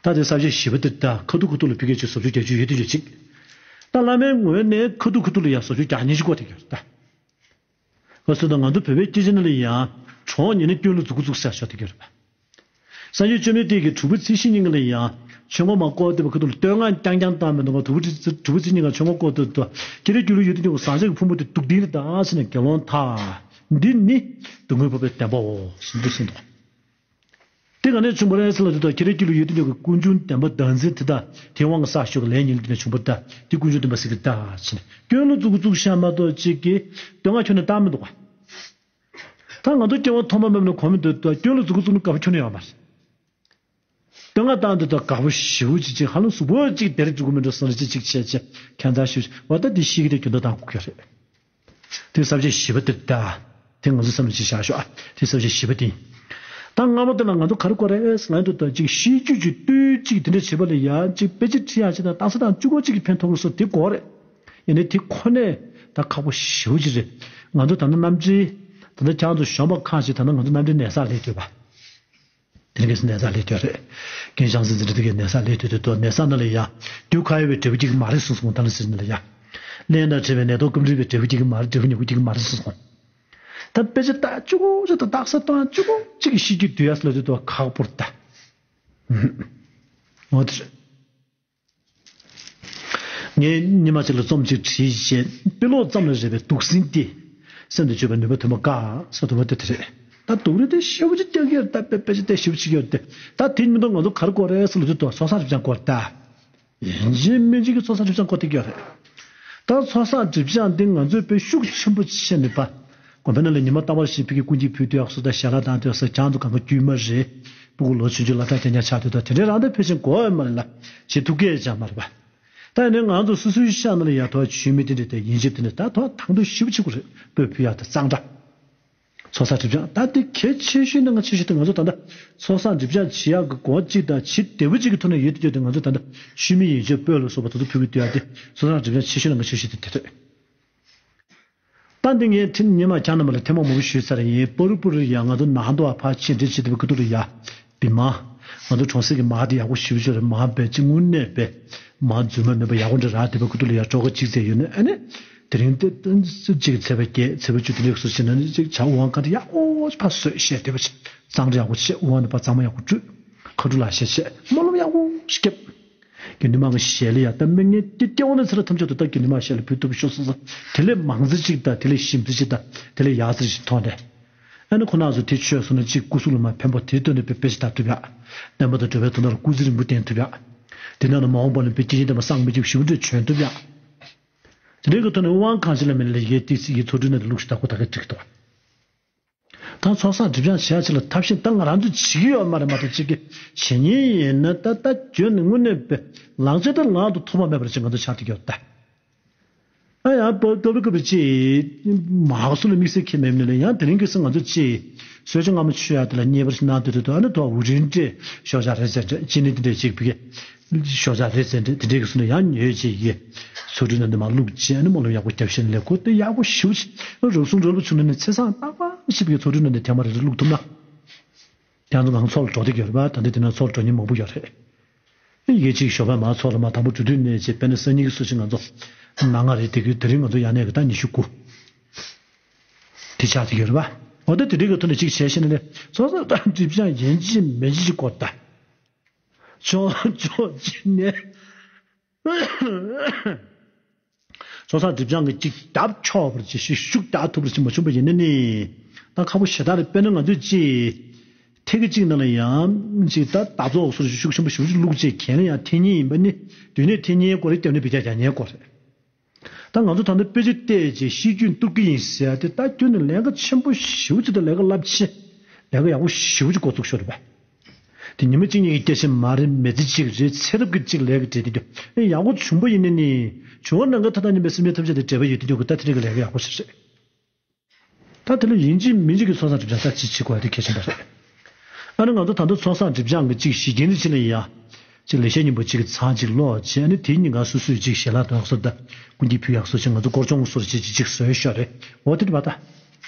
ད་དེ་ས་བཅད་བཞི་པ་དེ་ད་ཁ་ཐུག་ཁ་ཐུག་ལ་ཕི་གེ་ཅིག་བཟོ་བཅོས་རྒྱག་རྒྱུ་ཡོད་དེ་ཡོད་ཅིག་ད་བླ་མའི་ངོས་ནས་ཁ་ཐུག་ཁ་ཐུག་ལ་ཡང་བཟོ་བཅོས་རྒྱག་ཉེན་ཅིག་གོ་དེ་གྱུར་ད། འོ་སོ་ད་ང་ཚོ་བོད་པའི་སྐད་ཆ་ནང་ལ་ཡང་གྲོགས་ཉེ་ནས་སྐྱོན་ལ་མཛུག་གུ་བཙུགས་ཟེར་ཤོག་དེ་གྱུར་པ། སངས་རྒྱས་བཅོམ་ལྡན་འདས་ཀྱིས་དྲུག་པ་ཚེས་བཞི་ཉིན་ལ་ཡང་ཆོས་འཁོར་མ་བསྐོར་བསྡད་པའི་ཁ་ཐུག་ལ་བསྟོད་བསྔགས་རྐྱང་རྐྱང་བཏང་མི་འདུག་ག་དྲུག་པ་ཚེས་དྲུག་པ་ཚེས་ཉིན་ལ་ཆོས་འཁོར་བསྐོར་བསྡད་འདུག་ཁྱེད་རའི་རྒྱུད་ལ་ཡོད་དུ་འཇུག་ཟངས་ལྕགས་ཀྱི་ཕུང་པོ་དེ་སྡུག་ལྡིང་རེད་ད་ཟེར་ནས་དགེ་སློང་དག་འདི་ནི་སྡུག་བསྔལ་འཕགས་པའི་བདེན་པའོ་ཟེར་འདུག་ཟེར་འདུག་དེ་ག་ནས་བྱུང་བ་རེད་ཟེར་ལ་དེ་དག་ཁྱེད་རའི་རྒྱུད་ལ་ཡོད་དུ་འཇུག་གི་ཀུན་འབྱུང་བདེན་པ་བདག་འཛིན་དེ་དག་དེའི་དབང་གིས་བསགས་ཞོག་ལས་ཉིད་ལ་དེ་ནས་བྱུང་བ་དག་དེ་ཀུན་འབྱུང་བདེན་པ་ཟེར་གི་གདའ་ཟེར་ནས་སྐྱོན་ལ་མཛུག་གུ་བཙུགས་ཤག་མ་གཏོགས་གཅིག་གིས་བསྟོད་བསྔགས་ཁྱོན་ནས་བཏང་མི་འདུག་ག་ད་ང་ཚོ་སྐྱེ་བ་ཐོག་མ་མེད་ནས་གོ་མི་འདུག་ད་སྐྱོན་ལ་མཛུག་གུ་བཙུགས་ན་དགའ་པོ་ཁྱོན་ནས་ཡོད་མ་རེད། བསྟོད་བསྔགས་བཏང་འདུག་ད་དགའ་པོ་ཞེ་པོ་ཅིག་ཅིག་ཧ་ལམ་གཟུགས་པོ་ཅིག་དེར་འགྲོ་གི་མི་འགྲོ་བསམ་རེ་ཅིག་ཅིག་བྱས་བྱས་ཁྱད་མཚར་ཞེ་པོ་ཅིག་འོ་ད་འདི་ཤེས་ཀྱི་དེ་རྒྱུ་མཐའ་དང་གོ་གི་རེད། དེ་ས་བཅད་བཞི་པ་དེ་ད། དེ་ང་ཚོ་བསམ་བློ་ཅིག་བཞག་ཤོག་ཨ། དེ་ས་བཅད་བཞི་པ་དེ་ཡིན། ད་སྔ་མོ་དེ་ལ་ང་ཚོ་ག་རེ་གོ་རེད་ཟེར་ན་དུ་ད་ཅིག་ཤེས་རྒྱུད་ཀྱི་བསྟོད་ཅིག་དེ་འདྲ་བྱེད་པ་ལ་ཡ་ཅིག་དཔེ་ཆ་ཁྲིད་ཡག་ཅིག་དང་རྟགས་གསལ་དང་གཅིག་པོ་ཅིག་གི་ཕན་ཐོགས་སོ་དེ་གོ་རེད། ཡིན་ནའི་དེ་ཁོ་ནས་ད་ཁག་པོ་ཞེ་པོ་ཅིག་རེད། ང་ཚོ་ད་ནི་གནམ་གྲུའི་ད་ལྟ་ཁྱེད་རང་ཚོ་གཞོན་པ་ཁག་ཅིག་ད་ནི་ང་ཚོ་གནམ་གྲུའི་ནད་གསར་སླེབས་འདུག་པ། དེ་རིང་གི་ནད་གསར་སླེབས་འདུག་རེད། རྒན་ཞང་སྲིད་འཛིན་དེ་གའི་ནད་གསར་སླེབས་འདུག་དེ་ནད་གསར་ནང་ལ་ཡ། དུས་ཁ་ཡོད་པའི་འབྲས་བུ་སྐྱེ་གི་མ་རེད་གསུངས་སོང་ད་ལ་སྲིད་ནང་ལ་ཡ། གླེན་ན་བྲལ་བའི་ནད་ཐོག་སྐུམ་འདྲིས་པའི་འབྲས་བུ་སྐྱེ་གི་མ་རེད་འབྲས་བུ་ཉེ་པོ་སྐྱེ་གི་མ་རེད་གསུངས་སོང་། ད་དཔེ་ཆ་ལྟ་གཅིག་པོ་ཅིག་དང་རྟགས་གསལ་བཏང་གཅིག་པོ་གཅིག་གི་ཤེས་རྒྱུད་བསྡུ་ཡ་ལ་དུས་དུ་ཁག་པོར་ལྟ། འོ་དེ་རེད། ངས་ཉི་མ་གཅིག་ལ་རྩོམ་གཅིག་བྲིས་རྗེས་དཔེ་ཀློག་ཙམ་ལ་རེ་བའི་སྡུག་སྲན་ཏེ། སེམས་དུ་བཅོས་པའི་ནུས་པ་དུ་མ་དཀའ་ས་དུ་མ་དེ་དེ་རེད། ད་སྡུག་རུས་དེ་ཞེ་པོ་ཅིག་རྒྱག་གི་ཡོད་ད་དཔེ་དཔེ་ཆ་དེ་ཞེ་པོ་ཅིག་ཡོད་དེ། ད་དེ་མི་འདུག་ང་ཚོ་ག་རེ་དགོས་རེད་ཟེར་ལ་དུས་དུ་ཚོགས་བསགས་སྒྲིབ་སྦྱང་དགོས་ད། ཡིན་གཅིག་མིན་གཅིག་གི་ཚོགས་བསགས་སྒྲིབ་སྦྱང་དགོས་དེ་གི་ཡོད་རེད། ད་ཚོགས་བསགས་སྒྲིབ་སྦྱང་འདི་ང་ཚོས་དཔེ་ཤུགས་ཆེན་པོ་བྱེད་ནུས་པ། དགོན་པ་ནང་ལ་ཉི་མ་རྟག་པར་ཞིག་ཕ་གི་ཀུན་གྱིས་ཕུལ་དུས་ཨག་སུ་དང་ཞལ་ལག་བཏང་དུས་ཨག་སུ་ཁྱང་དུ་གང་ག་དཀྱུས་མ་རེད། སྤུ་གུ་ལོ་ཆུང་ཆུང་ལ་ད་དེ་ཉག་ཆགས་དུས་ད་དེ་འདྲའི་རང་ད་ཕལ་ཆེར་གོ་ཡ་མ་རེད་ལ། བྱེད་ཐུབ་ཀྱི་ཡ་ཅང་མ་རེད་པ། ད་ཡིན་ནའི་ང་ཚོ་སོ་སོའི་ཤ་ནང་ལ་ཡ་ཐོག་ཆུས་མི་དེ་འདྲ་དེ་ཡིན་གཅིག་དེ་འདྲ་ད་ཐོག་དང་དུ་ཞིབ་ཆེ་གོ་རེད་སྤོས་ཕུལ་ཡ་ད་གཙང་སྦྲ། ཚོགས་བསགས་སྒྲིབ་སྦྱང་ད་དེ་གལ་ཆེ་ཤོས་ནང་ང་ཆེ་ཤོས་དེ་ང་ཚོ་ད་ལྟ་ཚོགས་བསགས་སྒྲིབ་སྦྱང་བྱེད་ཡག་གི་སྒོ་གཅིག་དང་བྱེད་བདེ་པོ་གཅིག་གི་ཐོག་ནས་ཡོད་དུ་ཡོད་དེ། ང་ཚོ་ད་ལྟ་ཤུལ་མའི་ཡན་ཆད་སྤོས་ལ་སོགས་པ་དེ་ཚོ་ཕུལ་གི་འདུག་ཡ། དེ་ཚོགས་བསགས་སྒྲིབ་སྦྱང་ཆེ་ཤོས་ནང་ང་ཆེ་ཤོས་དེ་དེ་རེད། ད་འདི་ངས་ཐེངས་སྔོན་མ་ཁྱེད་རྣམ་པ་ལ་ཐེངས་མ་མང་པོ་ཞུས་ཚར་ཡིན། པུ་རུ་པུ་རུ་ཡ་ང་ཚོ་ནང་དུ་བ་ཕར་ཕྱིན་འདྲེ་བྱེད་ཐུབ་པའི་ཁུ་ཐུག་ལ་ཡ་བི་མ། ང་ཚོ་གྲོང་གསེབ་ཀྱི་མ་དེ་ཡག་པོ་ཞེ་པོ་ཅིག་རེད། མ་བེད་ཅིག་དངོས་གནས་བེད་མ་རྫུན་མ་མེད་པ་ཡག་པོ་འདྲ་རག་བསྡད་པའི་ཁུ་ཐུག་ལ་ཡ་གྲོགས་ཁ་གཅིག་བཙལ་ཡོད་ན། ཨ་ནི་དེ་རིང་དེ་གཅིག་ཚེས་པ་བརྒྱད་ཚེས་པ་བཅུ་དེ་འདྲའི་སོ་ཕྱིན་ན་ནི་གཅིག་བྱ་དབང་ག་དེ་ཡག་པོ་ཕར་བཟོས་བཤད་བསྡད་པ་ཅིག་གཙང་སྦྲ་ཡག་པོ་བྱས། དབང་དེ་ཕར་གཙང་མ་ཡག་པོ་བཀྲུས། ཁ་ཕྲུག་ལ་བཤད་བཤད་སྨོན་ལམ་ཡག་པོ་ཞིག་བརྒྱབ། དགེ་འདུན་མང་གི་ཞལ་ལ་ཡ་ད་མི་ངན་སྐྱེ་སྐྱེ་བ་ནས་ཚེ་རབས་ཐམས་ཅད་དུ་ད་དགེ་འདུན་མང་ཞལ་ལ་ཕུལ་ཐུབ་ཤོག་ཟེར་ཟེར། དེ་ལས་མང་ཙི་ཅིག་དང་དེ་ལས་ཞིམ་ཙི་ཅིག་དང་དེ་ལས་ཡག་ཙི་ཅིག་མཐོང་ནས། ཨ་ནི་ཁོ་ན་ཚོ་དེ་ཆོས་སོང་ན་གཅིག་སྐུ་གཟུགས་ལ་མ་ཕན་པ་དེའི་དོན་དུ་དཔེ་དཔེ་ཞིག་ད་ཐུབ་ཡག་བསྟན་པ་དང་འགྲོ་བའི་དོན་དག་ལ་སྐུ་ཚེ་རིང་པོ་བརྟན་ཐུབ་ཡག་དེ་ནང་ལ་མ་འོངས་པ་ལ་བོད་སྐྱེས་ཆེན་དམ་པ་སངས་མི་རྒྱུག་ཞིག་འདྲ་བྱོན་ཐུབ་ཡག་དེ་འདྲའི་གི་ཐོག་ནས་དབང་གང་ཅི་ལ་མེད་ལ་ཡའི་ཏི་སི་ཡི་ཚོགས་དྲུང་ནང་དུ་བླུགས་ཤིག་ད་ཁོ་ད་ག་འགྲིག་གི་འདུག་ད་ཚོགས་བསགས་སྒྲིབ་སྦྱང་བྱེད་ཡ་ཅིག་ལ་ཐབས་ཤེས་ད་ང་རང་ཚོས་བྱེད་ཀྱི་ཡོད་མ་རེད་མ་གཏོགས། གཅིག་གི་བྱེད་མཁན་ཡིན་ན་ད་ལྟ་བརྗོད་ནས་དངོས་གནས་པའི་ལག་ཆ་ད་ལག་ཏུ་ཐོགས་པ་མེད་པར་ཅིག་ང་ཚོ་ཆགས་བསྡད་ཀྱི་ཡོད་ད། ཨ་ཡང་པ་སྐབས་རེ་སྐབས་རེ་ཅིག་མ་ཧག་སུ་ལ་དམིགས་བསལ་ཁྱད་མེད་མིན་ལ་ཡང་དེ་རིང་གི་སང་ང་ཚོ་ཅིག་གསོལ་ཇ་མངར་མོ་མཆོད་ཡ་དེ་ལ་མཉེས་པར་ཞིག་གནང་དུས་དུས་དུ་ཨ་ནི་དོ་འུ་རིན་ཏྲེ་ཤོག་ཆག་རེ་ཟེར་ཏེ་ཅི་ནི་དེ་འདྲས་ཅིག་བི་གེ་ཤོག་ཆག་རེ་ཟེར་ཏེ་དེ་འདྲས་ཀྱི་སུ་ནི་ཡང་ཉོས་ཅིག་ཡིས་ཚོགས་དྲུང་ནང་དུ་མ་བླུགས་ཅིག་ཨ་ནི་སྨོན་ལམ་ཡག་པོ་རྒྱབ་ཤེས་ནི་ལས་ཁོ་དེ་ཡག་པོ་ཞེ་པོ་ཅིག་རབ་བྱུང་རབ་ལ་བྱུང་ནས་ནི་ཚེ་སང་རྟག་པར་ཞིབ་ཀྱི་ཚོགས་དྲུང་ནང་དུ་ཐེངས་མ་རེ་རེ་བླུགས་ཐུབ་ན། ཡང་ཚོ་གང་ཚོགས་ལ་འགྲོ་བསྡད་ཀྱི་ཡོད་རེད་པ། ད་འདི་དེ་ན་ཚོགས་ལ་འགྲོ་མཁན་མང་པོ་ཡོད་རེད། ཡི་གེ་གཅིག་ཞོགས་པ་མ་ཚོགས་ལ་མ་དང་པོ་འགྲོ་དུས་ནས་ཅེས་དཔེར་ན་སང་ཉིན་གྱི་སུ་ཞིག་ང་ཚོ་ནང་ང་རེད་དེ་གི་དེ་རིང་ང་ཚོ་ཡང་ནས་གི་ད་ཉི་ཤུ་དགུ་དེ་ཆགས་བསྡད་ཀྱི་ཡོད་རེད་པ། འོ་ད་དེ་འདྲའི་གི་ཐོག་ནས་གཅིག་བྱས་ཤེས་ན་ནས་ཚོགས་བསགས་སྒྲིབ་སྦྱང་ཡིན་གཅིག་མིན་གཅིག་སྐོར་ད་ཆོག་ཆོག་ཅི་ནས། ཚོགས་བསགས་སྒྲིབ་སྦྱང་གི་གཅིག་བརྒྱབ་ཆོག་པར་ཅིག་ཤུགས་ཤུགས་རྒྱག་ཐུབ་པར་ཅིག་མ་བྱུང་པ་ཡིན་ན་ནི། ད་ཁག་པོ་ཞེ་དྲག་རེད། དཔེར་ན་ང་ཚོས་ཅིག་ཐེངས་གཅིག་ནང་ལ་ཡང་ཅིག་ད་ད་ཚོགས་སོར་ཤུགས་ཆེན་པོ་ཞེ་པོ་ཅིག་བླུགས་ཅིག་གན་ལ་ཡང་འཐེན་མཁན་ཡིན་པ་ནི་དུས་ནས་འཐེན་མཁན་སྐོར་རེད། སྟབས་ནས་བེད་སྤྱོད་རྒྱག་མཁན་སྐོར་རེད། ད་ང་ཚོ་ད་ལྟ་དཔེ་ཆ་བལྟས་ཅིག་ཤེས་རྒྱུད་གཏུབ་ཀྱི་ཡིན་ཟེར་ཏེ་ད་ཁྱོན་ནས་ལས་ཀ་ཆེན་པོ་ཞེ་པོ་ཅིག་དང་ལས་ཀ་རླབས་ཆེ་ལས་ཀ་ཡག་པོ་ཞེ་པོ་ཅིག་འགོ་བཙུགས་ཤོར་རེད་པ། དེ་ཉི་མ་གཅིག་གཉིས་ཀྱི་སྐྱེ་ཤི་མ་རེད། མི་ཚེ་གཅིག་རེད། ཚེ་རབས་ཀྱི་གཅིག་ལས་ཀྱི་འབྲེལ་དེ་རྒྱུ་ཨེ་ཡག་པོ་བྱུང་པ་ཡིན་ན་ནི་བྱུང་བ་ནང་ག་ད་ལྟ་ཉིན་པའི་སེམས་ཅན་ཐམས་ཅད་དེ་འབྲེལ་བ་ཡོད་དེ་རྒྱུ་གི་ད་དེ་རིགས་ཀྱི་ལས་ཀ་ཡག་པོ་ཞིག་རེད། ད་དེ་ལ་ཡིན་གཅིག་མིན་གཅིག་གི་ཚོགས་བསགས་སྒྲིབ་སྦྱང་ད་ཅིག་བྱེད་དགོས་ཡ་དེ་གལ་ཆེན་པོ་རེད། ཨ་ནི་ང་ཚོ་ད་ལྟ་ཚོགས་བསགས་སྒྲིབ་སྦྱང་གི་གཅིག་གཞི་རྐྱེན་དེ་ཅི་ལ་ཡ་གཅིག་ལེགས་བཤད་སྙིང་པོ་གཅིག་གི་ཚང་གཅིག་ཀློག་བྱས། ཨ་ནི་དེའི་ཉིན་གང་སོ་སོས་གཅིག་ཞལ་ལག་དང་སོ་ད་ཀུན་གྱིས་ཕུལ་ཡག་སོ་ཅིག་ང་ཚོ་སྐོར་སྦྱོང་སོར་ཅིག་གཅིག་གཅིག་བཟོས་ཤོག་རེད། འོ་དེ་རེད་པ་ད།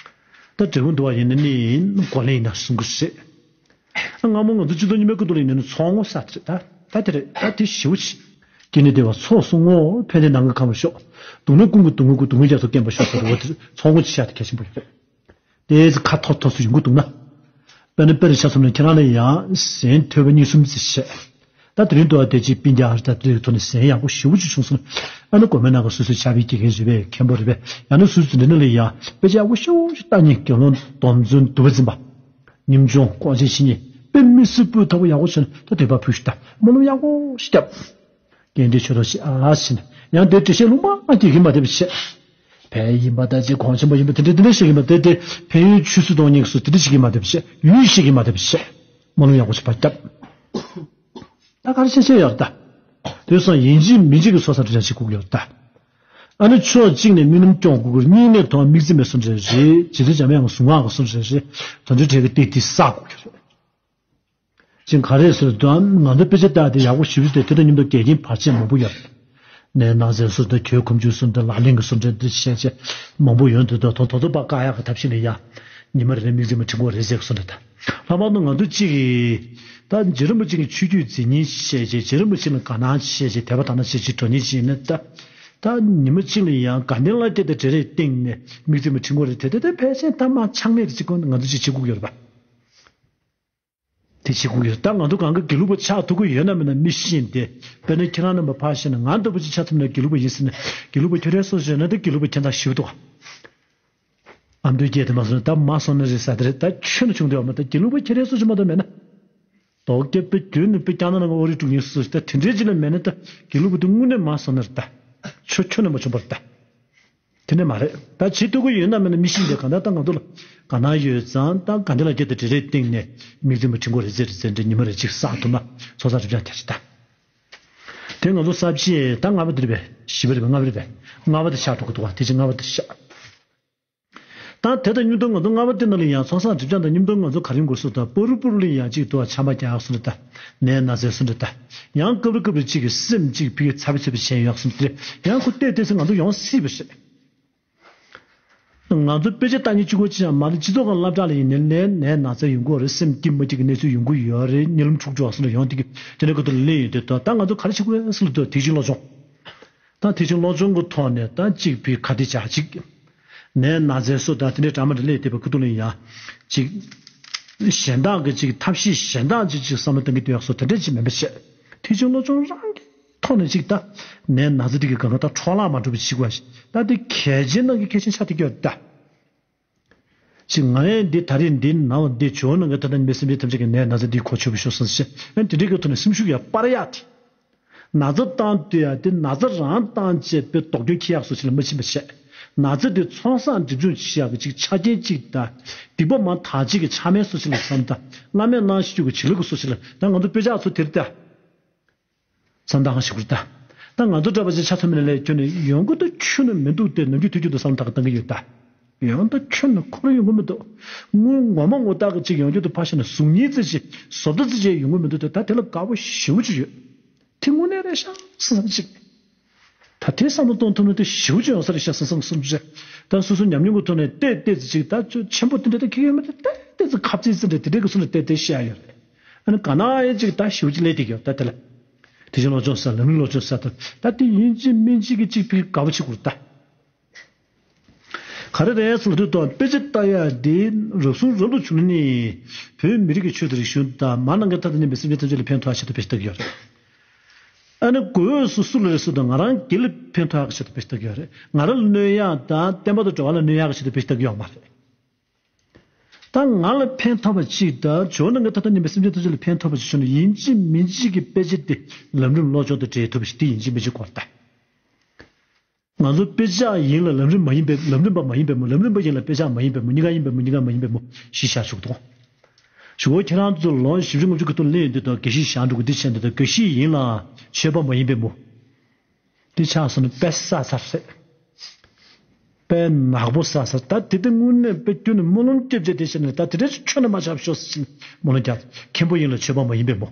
ད་འབྲས་བུ་འདུ་བ་ཡིན་ན་ནི་གོ་ལེན་ཡིན་ན་གསུང་གི་རེད། སྔ་མོ་ང་ཚོ་སྤྱི་ཚོགས་རྙིང་པའི་སྐབས་དུ་ལ་ཡིན་ན་ཚོགས་བསགས་ས་དེ་རེད་ད། ད་དེ་རེད་ད། དེ་ཞེ་པོ་ཅིག་སྐྱེ་གནས་བདེ་བ་ཚོགས་བསགས་ངོ་། ཕན་བདེ་ནམ་མཁའ་ཁམས་ལ་ཤོག་སྡུག་བསྔལ་ཀུན་གྱི་སྡུག་བསྔལ་ཀུན། སྡུག་བསྔལ་རྒྱ་མཚོ་སྐེམ་པར་ཤོག་ཟེར་བ་དེ་ཚོགས་ངོ་ཅིག་བཞག་དེ་གལ་ཆེན་པོ་ཡོད་རེད། དེ་ཚོ་ཁ་ཐོར་ཐོར་སུ་ཡོང་གི་འདུག་ན། དཔེར་ན་དཔེ་རུ་ཆ་མཚོན་ན་ཁྱེད་རང་ལ་ཡང་ཟན་ཐོད་པ་གཉིས་གསུམ་ཙམ་བཞེས། ད་དེ་རིང་དུ་བ་དེ་ཅིག་སྤུན་ཀྱག་ཨ་རི་ད་དེ་རིགས་ཐོག་ནས་ཟན་ཡག་པོ་ཞེ་པོ་ཅིག་བྱུང་སོང་ན། ཨ་ནི་དགོན་པའི་ནང་གི་སོ་སོའི་ཕྱག་དཔེ་སྐྱེལ་མཁན་རེད་པས། མཁན་པོ་རེད་པས། ཡང་ན་སུ་སུ་འདི་ནང་ལ་ཡ་དཔེ་ཆ་ཡག་པོ་ཞེ་པོ་ཅིག་ལྟ་མཁན། དགེ་སློང་སྡོམ་བརྩོན་དུ་བ་འཛིན་པ། ཉམ་ཆུང་དཀོན་ཆེན་ཤེས་མཁན། དཔེ་མི་སྲིད་སྤུས་དག་པོ་ཡག་པོ་བྱུང་ན་ད་དེ་པར་ཕུལ་ཞིག་ད་སྨོན་ལམ་ཡག་པོ་ཞིག་བརྒྱབ། རྒན་དེ་ཆོས་ཐོག་ཞིག་ཨ་ཞིག་ནས་ཡང་དེ་འགྲེལ་བཤད་ལུང་པ་སྐྱེལ་གྱིན་མ་བསྡད་པ་བྱས། ཕན་ཡིན་པ་ད་ཅིག་གོང་ཆེན་པོ་ཡིན་པ་དེ་འདྲ་དེ་འདྲ་བཤད་ཀྱིན་མ་བསྡད་དེ། ཕན་ཡོན་ཆུད་ཟོས་གཏོང་མཁན་གྱི་སུ་དེ་འདྲ་བཤད་ཀྱིན་མ་བསྡད་པ་བྱས། ཡུལ་བཤད་ཀྱིན་མ་བསྡད་པ་བྱས། སྨོན་ལམ་ཡག་པོ་ཞིག་ཕར་བརྒྱབ། ད་ག་རེ་བཤད་བཤད་ཡོད་རེད་ད། དེ་སོང་ཡིན་གཅིག་མིན་གཅིག་གི་ཚོགས་བསགས་སྒྲིབ་སྦྱང་བྱེད་དགོས་ཀྱི་ཡོད་རེད་ད། ཨ་ནི་ཕྱོགས་གཅིག་ནས་དམིགས་རྣམ་སྐྱོང་དགོས་ཀྱི་རེད། གཉིས་ནས་ཐོག་དམིགས་བརྩེ་མེད་སོང་འདྲ་རེད། རྗེ་བཙུན་འཇམ་དབྱངས་གཟུངས་སྔགས་ག་སོང་འདྲ་རེད། དོན་འགྲེལ་འགྲེལ་གྱི་སྟེགས་དེ་བསགས་དགོས་ཀྱི་རེད། ཅིག་ག་རེ་ཟེར་དུས་ང་ཚོ་དཔེ་ཆ་ལྟ་དེ་ཡག་པོ་ཞེ་པོ་ཅིག་དེ་དེ་དང་མཉམ་དུ་འགལ་རྐྱེན་བར་ཆད་མང་པོ་ཡོད་རེད། ནས་ནང་ཚན་སོ་དང་གྱོད་ཁོམ་ཆུ་སོ་དང་ལག་ལེན་གྱི་སོ་འདྲ་འདི་བཤད་བྱས་མང་པོ་ཡོང་དུས་ད་དོ་དོ་དོ་པ་བཀག་ཡག་གི་ཐབས་ཤེས་ལ་ཡ། ཉི་མ་རེ་རེ་དམིགས་བརྩེ་མ་དྲིན་གོང་རེ་ཟེར་གྱི་སོ་འདྲ་ད། ལྷག་པར་དུ་ང་ཚོ་གཅིག་གིས་ད་རྗེ་རིན་པོ་ཆེ་གི་ཆོས་བརྒྱུད་འཛིན་མཁན་བཤད་བྱས། རྗེ་རིན་པོ་ཆེ་ལ་དགའ་སྣང་བཤད་བྱས། དད་པ་དག་སྣང་བཤད་བྱས་འགྲོ་མཁན་ཅིག་ཡིན་ན་ད། ད་ཉི་མ་གཅིག་ལ་ཡང་དགའ་ལྡན་ལགས་སྐྱེ་དང་འབྲེལ་རེས་སྟེང་ནས་དམིགས་བརྩེ་མ་དྲིན་གོང་རེ་དེ་དེ་དེ་ཕལ་ཆེར་ད་མ་ཆག་མེད་རེ་གཅིག་ཀུན་ང་ཚོ་གཅིག་བྱེད་དགོས་ཀྱི་ཡོད་རེད་པ། དེ་བྱེད་དགོས་ཀྱི་རེད། ད་ང་ཚོ་གང་ག་དགེ་ལུགས་པ་ཆགས་ཐུབ་ཀྱི་ཡོད་ན་མེད་ན་མི་ཤེས་ཏེ། དཔེར་ན་ཁྱེད་རང་རྣམ་པ་ཕར་བཞག་ན་ང་ལྟ་བུ་ཅིག་ཆགས་ཐུབ་ན་དགེ་ལུགས་པ་ཡིན་ཟེར་ན། དགེ་ལུགས་པ་ཁྱོད་རའི་སོ་བཞག་ན་ད་དགེ་ལུགས་པ་ཁྱད་མཚར་ཞེ་པོ་འདུག་ཨ་མདོའི་སྐད་དེ་མ་སོང་ན་ད་མ་སོང་ན་རེད་ཟེར་དེ་རེད། ད་ཁྱོད་ན་བྱུང་དུས་ཨ་མ་ད་དགེ་ལུགས་པ་ཁྱེད་རའི་སོ་ཅིག་མ་གཏོགས་མེད་ན། དོགས་སྐྱེ་པའི་རྒྱུན་ནི་པའི་ཀྱང་ན་ནང་གི་ཨོ་རི་དཀྲུག་ཉེས་སུ་ད་དེ་འདྲའི་ཅིག་ལ་མེད་ན་ད་དགེ་ལུགས་པ་དེ་དངོས་གནས་མ་སོང་ན་རེད། ད་ཁྱོད་ཁྱོད་ན་མ་བྱུང་བར་ད། དེ་ནས་མ་རེད། ད་བྱེད་ཐུབ་ཀྱི་ཡོད་ན་མེད་ན་མི་ཤེས་ཏེ། གང་ལྟར་ད་ང་ཚོ་ལ་དགའ་སྣང་ཡོད་ཙང་ད་དགའ་ལྡན་ལགས་སྐྱེ་དང་འབྲེལ་རེས་སྟེང་ནས་དམིགས་བརྩེ་མ་དྲིན་གོང་རེ་ཟེར་རེ་ཟེར་འདྲ་ཉི་མ་རེ་གཅིག་བསགས་ཐུབ་ན་ཚོགས་བསགས་སྒྲིབ་སྦྱང་དེ་རེད་ད། དེ་ང་ཚོ་ས་བཅད་ད་ལྔ་པ་དེ་རེད་པས། བཞི་པ་རེད་པས། ལྔ་པ་རེད་པས། ལྔ་པ་དེ་ཆགས་འགྲོ་གི་འདུག་བ། དེ་ཅི་ལྔ་པ་དེ་ཆགས། ད་དེ་དང་མཉམ་དུ་ང་ཚོ་ལྔ་པ་དེ་ནང་ལ་ཡང་ཚོང་གསར་སྒྲིབ་སྦྱང་དང་མཉམ་དུ་ང་ཚོ་ག་རེ་དགོས་སུ་ད་པུ་རུ་པུ་རུ་ལ་ཡང་གཅིག་ཏུ་ཆམ་པ་རྒྱག་སུ་འདྲ་ད། ནད་ན་ཚའི་སུ་འདྲ་ད། ཡང་སྐབས་རེ་སྐབས་རེ་གཅིག་གི་སེམས་གཅིག་ཕི་གི་ཚ་བི་ཚ་བི་བྱས་ཡོད་སུ་འདྲ། ཡང་ཁོ་བལྟས་བལྟས་སུ་ང་ཚོ་ཡོང་སྲིད་པ་རེད། ང་ཚོ་དཔེ་ཆ་ལྟ་མཁན་གཅིག་པོ་གཅིག་ཡང་མ་རེད། སྤྱི་ཚོགས་ཁང་སློབ་གྲྭ་ལ་ཡིན་ནའི་ནད་ན་ཚ་ཡོང་གི་ཡོད་རེད། སེམས་སྐྱིད་མ་སྐྱིད་ཀྱི་གནས་ཚུལ་ཡོང་གི་ཡོད་རེད། གཉིད་ལམ་འཁྲུག་འགྲོ་སུ་འདྲ་ཡོང་དེ་གི་དེ་འདྲ་ཁོ་ཚོ་ལ་གླེང་ཡོད་དེ་ད་ད་ང་ཚོ་ག་རེ་བྱེད་དགོས་སུ་ལ་ད་དེ་བཞིན་སློབ་སྦྱོང་། ད་དེ་བཞིན་སློབ་སྦྱོང་གི་ཐོག་ནས་ད་གཅིག་ཕི་ཁ་གཏད་བྱ་གཅིག་ནད་ན་ཚའི་སོ་ད་དེ་འདྲའི་འདྲ་མ་འདྲ་ལས་དེ་བ་ཁུ་ཏུ་ལ་ཡང་གཅིག་གཞན་དག་གི་གཅིག་ཐབས་ཤེས་གཞན་དག་གཅིག་གཅིག་བསམ་བློ་གཏང་གི་འདུག་ཡག་སོ་དེ་འདྲ་གཅིག་མིན་པ་བྱས། དེ་བཞིན་སློབ་སྦྱོང་རང་གི་ཐོག་ནས་གཅིག་ད་ནད་ན་ཚ་དེ་གི་གང་ག་ད་འཕྲོ་བརླག་མ་འགྲོ་བའི་གཅིག་བ་ཞིག་ད་དེ་གལ་ཆེན་ནང་གི་གལ་ཆེན་ཆགས་བསྡད་ཀྱི་ཡོད་ད། གཅིག་ང་ཡང་འདི་ད་རེས་འདི་ནང་འདི་ཇོ་ནང་གི་ད་ལྟ་མི་སེམས་ཅན་ཐམས་ཅད་ཀྱི་ནད་ན་ཚ་འདི་གོ་ཆོད་པ་ཤོག་སོང་ཟེར་བྱས་ཨ་དེ་འདྲའི་གི་ཐོག་ནས་སེམས་ཤུགས་ཡང་སྤར་ཡག་དེ། ན་ཚ་བཏང་དུས་ཡང་དེ་ན་ཚ་རང་བཏང་བྱས་པའི་དོགས་སྐྱོན་ཁྱེར་ཡག་སོ་ཞིག་ལ་མ་ཕྱིན་པ་བྱས། ན་ཚ་དེ་ཚོང་ཟོག་འགྲེམས་སྤྱོད་བྱེད་ཡག་གི་ཅིག་ཆ་རྐྱེན་ཅིག་དང་། སྡིག་པ་མ་དག་ཅིག་གི་ཆ་མེད་སོ་ཞིག་ལ་བསམ་དང་། བླ་མས་གནང་ཞིག་རྒྱུ་གི་བྱེད་ལུགས་ཀྱི་སོ་ཞིག་ལ་ད་ང་ཚོ་དཔེ་ཆ་ཚོ་དེར་ལྟ། བསམ་སྟངས་ཤིག་རེད་ད། ད་ང་ཚོ་འདྲ་པ་ཅིག་ཆ་ཚང་མ་ལ་ལས་ཁྱོན་ནས་ཡོང་གི་འདུག་ཁྱོན་ནས་མི་འདུག་སྟེ་ནམ་རྒྱུན་དུས་རྒྱུན་དུ་བསམ་བློ་ཐག་གི་བཏང་གི་ཡོད་ད། ཡོང་ད་ཁྱོན་ནས་ཁོ་རང་ཡོང་གི་མི་འདུག་དངུལ་ངོ་མ་ངོ་རྟགས་ཀྱི་ཅིག་ཡོང་རྒྱུ་དུ་ཕར་བཞག་ན་གཟུགས་བརྙན་ཙམ་ཞིག་བཟོ་ལྟ་ཙམ་ཞིག་ཡོང་གི་མི་འདུག་སྟེ་ད་དེ་ལ་དགའ་པོ་ཞེ་པོ་ཅིག་ཡོད། དེ་དངོས་གནས་རེད་ཤག་བསམ་བསམ་ཅིག་ད་དེ་བསམ་བློ་གཏོང་ཐུབ་ན་དེ་ཞེ་པོ་ཅིག་ཡོང་ས་རེད་ཤག་བསམ་བསམ་བསམ་ཅིག་ད་སོ་སོ་ཉམས་མྱོང་གི་ཐོག་ནས་བལྟས་བལྟས་ཙམ་ཅིག་ད་ཆོ་ཆེན་པོ་དེ་འདྲ་ད་ཁྱེད་ཡོད་མ་རེད། བལྟས་བལྟས་ཙམ་ཁ་རྩིས་ཙམ་འདྲ་དེ་འདྲའི་གི་སོ་ནས་བལྟས་བལྟས་བཤད་ཡོད་རེད། ཨ་ནི་ག་ན་ཡང་ཅིག་ད་ཞེ་པོ་ཅིག་ལས་དེ་གི་ཡོད་ད་དེ་ལ། དེ་བཞིན་སློབ་སྦྱོང་ས་ལམ་རིམ་སློབ་སྦྱོང་ས་དང་ད་དེ་ཡིན་གཅིག་མིན་གཅིག་གི་གཅིག་ཕིག་དགའ་པོ་བྱེད་དགོས་ད། ག་རེ་རེད་ཟེར་དུས་ད་དཔེ་ཆ་ལྟ་ཡ་དེ་རབ་བྱུང་རབ་ཏུ་བྱུང་ནི། བོད་མི་རིགས་ཀྱི་ཆོས་དང་རིག་གཞུང་དང་མ་ནང་གི་ཐ་དང་མཉམ་པའི་སེམས་ཅན་ཐམས་ཅད་ལ་ཕན་ཐོགས་ཆེད་དུ་དཔེ་ཆ་ལྟ་གི་ཡོད་རེད། ཨ་ནི་གོས་སུ་སུ་ལ་རེ་སུ་དང་ང་རང་སྒེར་ལ་ཕན་ཐོགས་ཆེད་དུ་དཔེ་ཆ་ལྟ་གི་ཡོད་རེད། ང་རང་ལ་གནོད་ཡ་དང་བསྟན་པ་དང་འགྲོ་བ་ལ་གནོད་ཡ་ཆེད་དུ་དཔེ་ཆ་ལྟ་གི་ཡོད་མ་རེད། ད་ང་ལ་ཕན་ཐོགས་པ་གཅིག་དང་ཇོ་ནང་གི་ཐ་དང་མཉམ་པའི་སེམས་ཅན་ཐམས་ཅད་ལ་ཕན་ཐོགས་པ་གཅིག་བྱུང་ན་ཡིན་གཅིག་མིན་གཅིག་གི་དཔེ་ཆ་དེ་ལམ་རིམ་སློབ་སྦྱོང་དང་འབྲེལ་ཐུབ་པ་ཞིག་དེ་ཡིན་གཅིག་མིན་གཅིག་དགོས་རེད་ད། ང་ཚོ་དཔེ་ཆ་ཡིན་ལ་ལམ་རིམ་མ་ཡིན་པའི་ལམ་རིམ་པ་མ་ཡིན་པའི་མོ། ལམ་རིམ་པ་ཡིན་ལ་དཔེ་ཆ་མ་ཡིན་པའི་མོ། གཉིས་ཀ་ཡིན་པའི་མོ། གཉིས་ཀ་མ་ཡིན་པའི་མོ་ཞེས་བྱ་ཞུ་གི་འདུག་ཞུ་བོ་ཁྱེད་རང་ཚོ་ལོ་བཞི་བཅུ་ལྔ་བཅུ་གི་ཐོག་སླེབས་ཡོང་དུས་དང་དགེ་བཤེས་བཞེངས་འགྲོ་གི་འདི་བྱས་འདི་དང་དགེ་བཤེས་ཡིན་ལ་ཆོས་པ་མ་ཡིན་པའི་མོ། འདི་ཆགས་སོང་ན་དཔེ་ས་ས་རེད། དཔེ་ནག་པོ་ས་ས་ད་དེ་དེ་དངོས་གནས་དཔེ་ཁྱོན་ནས་སྨོན་ལམ་སྐྱབས་རྗེ་དེ་བྱས་ནས་ད་དེ་འདྲ་ཁྱོན་ནས་མ་ཆགས་ཤོག་ཟེར་ནས་སྨོན་ལམ་རྒྱག་མཁན་པོ་ཡིན་ལ་ཆོས་པ་མ་ཡིན་པའི་མོ།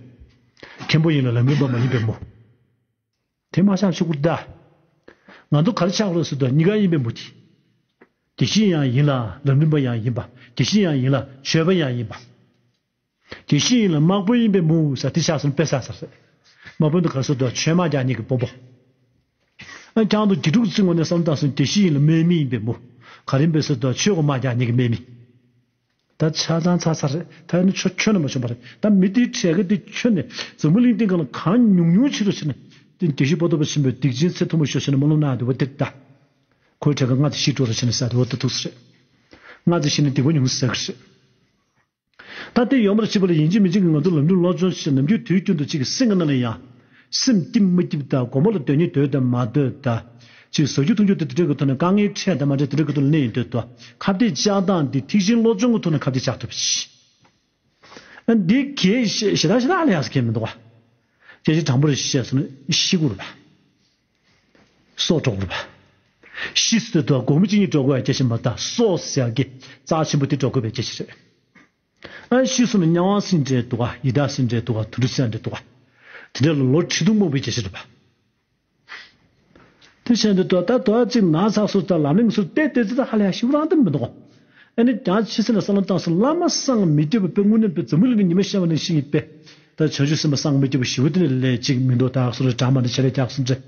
མཁན་པོ་ཡིན་ལ་ལམ་རིམ་པ་མ་ཡིན་པའི་མོ། དེ་མ་ཆགས་ཤོག་གུར་ད། ང་ཚོ་ག་རེ་ཆགས་རོགས་ཟེར་དུས་གཉིས་ཀ་ཡིན་པའི་མོ་དེ། དགེ་བཤེས་ཡང་ཡིན་ལ་ལམ་རིམ་པ་ཡང་ཡིན་པ། དགེ་བཤེས་ཡང་ཡིན་ལ་ཆོས་པ་ཡང་ཡིན་པ། དགེ་བཤེས་ཡིན་ལ་དམག་དཔོན་ཡིན་པའི་མོ་ཟེར་དེ་ཆགས་སོང་དཔེ་ས་ས་ཟེར། དམག་དཔོན་དུ་ག་རེ་ཟེར་དུས་ཆོས་དམག་རྒྱག་མཁན་གྱི་དཔོན་པོ། ཨ་ཀྱང་དུ་དགེ་ཕྲུག་ཚོའི་ངོས་ནས་བསམ་བཏང་སོང་དགེ་བཤེས་ཡིན་ལ་དམག་མི་ཡིན་པའི་མོ། ག་རེ་ཡིན་པས་ཟེར་དུས་ཆོས་གོ་དམག་རྒྱག་མཁན་གྱི་དམག་མི། ད་ཆ་ཚང་ཚ་ཚ་རེད། ད་ནི་ཆོ་ཁྱོན་ནས་མ་བྱུང་བ་རེད། ད་མི་དེའི་གྲས་ཀ་དེ་ཁྱོན་ནས་འཛམ་བུ་གླིང་སྟེང་ག་ལ་གང་ཉུང་ཉུང་ཕྱི་རུ་ཕྱིན་ནས་དེ་དགེ་བཤེས་པོ་ཏོ་པ་ཆེན་པོའི་སྡིག་ཆེན་ཚེ་ཐུང་མོ་ཤོར་ཕྱིན་ནས་སྨོན་ལམ་གནང་དེ་བ་དེ་ད། ཁོའི་གྲས་ཀ་ལྔ་དེ་ཤི་འགྲོ་རུ་ཕྱིན་ནས་ཟ་དེ་བ་ཏོ་ཐུག་ས་རེད། ལྔ་དེ་ཤི་ནས་སྡིག་པ་ཉུང་ཟ་གི་རེད། ད་དེ་ཡོང་བར་བྱེད་པ་ལ་ཡིན་གཅིག་མིན་གཅིག་གི་ང་ཚོ་ལམ་རིམ་སློབ་སྦྱོང་བྱེད་ནམ་རྒྱུན་དུས་རྒྱུན་དུ་གཅིག་གི་སེམས་ཀྱི་ནང་ལ་ཡང་། སེམས་སྐྱིད་མ་སྐྱིད་དང་དགོང་མོ་ལ་སྡོད་སྙིང་འདོད་དང་མ་འདོད་དང་། ཅིག་ཟ་རྒྱུ་འཐུང་རྒྱུ་དེ་དེ་འདྲའི་གི་ཐོག་ནས་དཀའ་ངལ་འཕྲད་དང་མ་འཕྲད་དེ་འདྲའི་གི་ཐོག་ནས་གླེང་ཡོང་དུས་དོ། ཁ་གཏད་བཅག་སྟངས་འདི་ཐེག་ཆེན་བློ་སྦྱོང་གི་ཐོག་ནས་ཁ་གཏད་བཅག་ཐུབ་པ་ཞིག་ཨ་འདི་གས་ཞེ་ཞེ་དྲག་ཞེ་དྲག་ལ་ཡག་ས་གས་མི་འདུག་བ། སྐད་ཆ་དྲང་པོ་རེ་བཤད་སོང་ན་ཤི་དགོས་རེད་པ། སྲོག་འགྲོ་དགོས་རེད་པ། ཤི་སྲིད་དུས་དོ་དགོང་མོ་གཅིག་གཉིས་འགྲོ་དགོས་ཡ་སྐད་ཆ་མ་རེད་ད། སྲོག་ཟེར་ཡ་གི་རྩ་ཆེན་པོ་དེ་འགྲོ་དགོས་པའི་སྐད་ཆ་རེད། ཨ་ཤི་སོང་ན་དམྱལ་བ་ཟེར་འདྲ་འདུག་ག་ཡི་དྭགས་ཟེར་འདྲ་འདུག་ག་དུད་འགྲོ་ཟེར་འདྲ་འདུག་ག་དེ་འདྲ་ལ་ལོ་ཁྲི་སྟོང་མང་པོའི་རྒྱལ་སྲས་རེད་པ། དེ་བྱས་འདི་ལྟོས་ད་ལྟོས་གཅིག་ན་ཚ་སོ་ད་ལམ་རིམ་སུ་བལྟས་བལྟས་ཚེ་ད་ཧ་ལས་ཤི་བོ་རང་དེ་མི་འདུག་ཨ་ནི་ཀྱང་ཕྱི་སེམས་ལ་བསམ་བློ་བཏང་སོང་བླ་མ་སངས་མི་རྒྱ་བོ་དཔེ་དངོས་གནས་དཔེ་འཛམ་བུ་གླིང་གི་ཉི་མ་ཤར་བ་ནང་བཞིན་ཡིན་པས། ད་བྱང་ཆུབ་སེམས་དཔའ་སངས་མི་རྒྱ་བོ་ཞི་བོ་དེ་ནས་ལས་གཅིག་མི་འདུག་ད་སོ་རེ་གྲ་མ་འདི་ཆ་ལས་རྒྱག་སོང་འདྲ།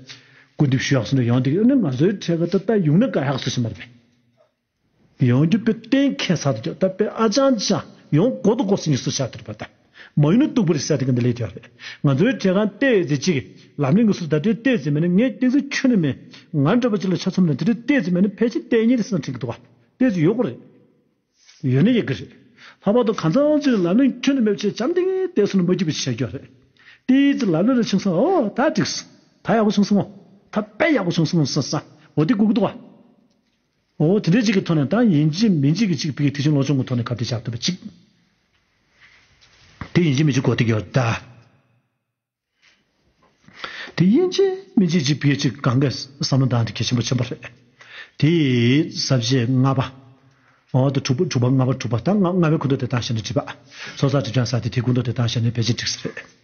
སྐུ་འདེབས་ཞུ་ཡག་སོང་འདྲ་ཡོང་དེ་ཨ་ནི་ང་ཚོའི་གྲས་ཀ་ད་ད་ཡོང་ན་དགའ་ཡག་སོ་ཞིག་མ་རེད་པས། ཡོང་རྒྱུ་དཔེ་གཏན་འཁེལ་ཚར་དུ་ད་དཔེ་ཨ་ཅང་ཅང་ཡོང་དགོས་དུ་དགོས་སེ་ཉིས་སུ་ཆགས་དུ་རེད་པ་ད། མ་ཡོང་ན་སྡུག་པོ་རེད་ཟེར་དེ་ག་འདི་ལས་དེ་རེད། ང་ཚོའི་གྲས་ཁང་བལྟས་ཚེ་གཅིག་ལམ་རིམ་གྱི་སུ་ད་དེ་བལྟས་ཚེ་མེད་ན་ངས་བལྟས་ཚེ་ཁྱོན་ནས་མེད། ང་འདྲ་པོ་ཅིག་ལ་ཆ་མཚོན་ན་དེ་འདྲ་བལྟས་ཚེ་མེད་ན་ཕལ་ཆེར་བལྟས་ཉེ་རེད་ཟེར་ན་འགྲིག་གི་འདུག་བ། བལྟས་ཚེ་ཡོད་དགོས་རེད། ཡོད་ན་ཡག་གི་རེད། ལྷག་པར་དུ་གང་འཚམ་ཅིག་ལམ་རིམ་ཁྱོན་ནས་མེད་པ་བྱས་འཇམ་ཐིང་ཐིང་བལྟས་སོང་ན་མ་སྐྱིད་པ་ཞིག་བྱས་རྒྱུ་རེད། བལྟས་ཚེ་ལམ་རིམ་ལ་ཆུང་སོང་ཨོ་ད་འགྲིག་སོང་། ད་ཡག་པོ་བྱུང་སོང་ངོ་། ད་དཔེ་ཡག་པོ་བྱུང་སོང་ངོ་ཟེར་ས་འོ་དེ་དགོས་ཀྱི་འདུག་བ། འོ་དེ་འདྲའི་ཅིག་གི་ཐོག་ནས་ད་ཡིན་གཅིག་མིན་གཅིག་གི་ཅིག་ཕ་གི་ཐེག་ཆེན་བློ་སྦྱོང་གི་ཐོག་ནས་ཁ་གཏད་བཅག་ཐུབ་པ་ཅིག་དེ་ཡིན་གཅིག་མིན་གཅིག་དགོས་བསྡད་ཡོད་རེད་ད། དེ་ཡིན་གཅིག་མིན་གཅིག་ཅིག་ཕ་གི་ཅིག་གང་གས་བསམ་བློ་བཏང་དེ་གལ་ཆེན་པོ་ཆེན་པོ་རེད། དེ་ཟབ་ཆོས་ལྔ་པ། འོ་ད་དྲུག་པ་དྲུག་པ་ལྔ་པ་དྲུག་པ་ད་ལྔ་ལྔ་པའི་ཁུངས་གཏུགས་དེ་བཏང་བཞག་ན་འགྲིག་པ། ཚོགས་བསགས་སྒྲིབ་སྦྱང་ཟེར་དེ་དེའི་ཁུངས་གཏུགས་དེ་བཏང་བཞག་ན་ཕལ་ཆེར་འགྲིག་ས་རེད།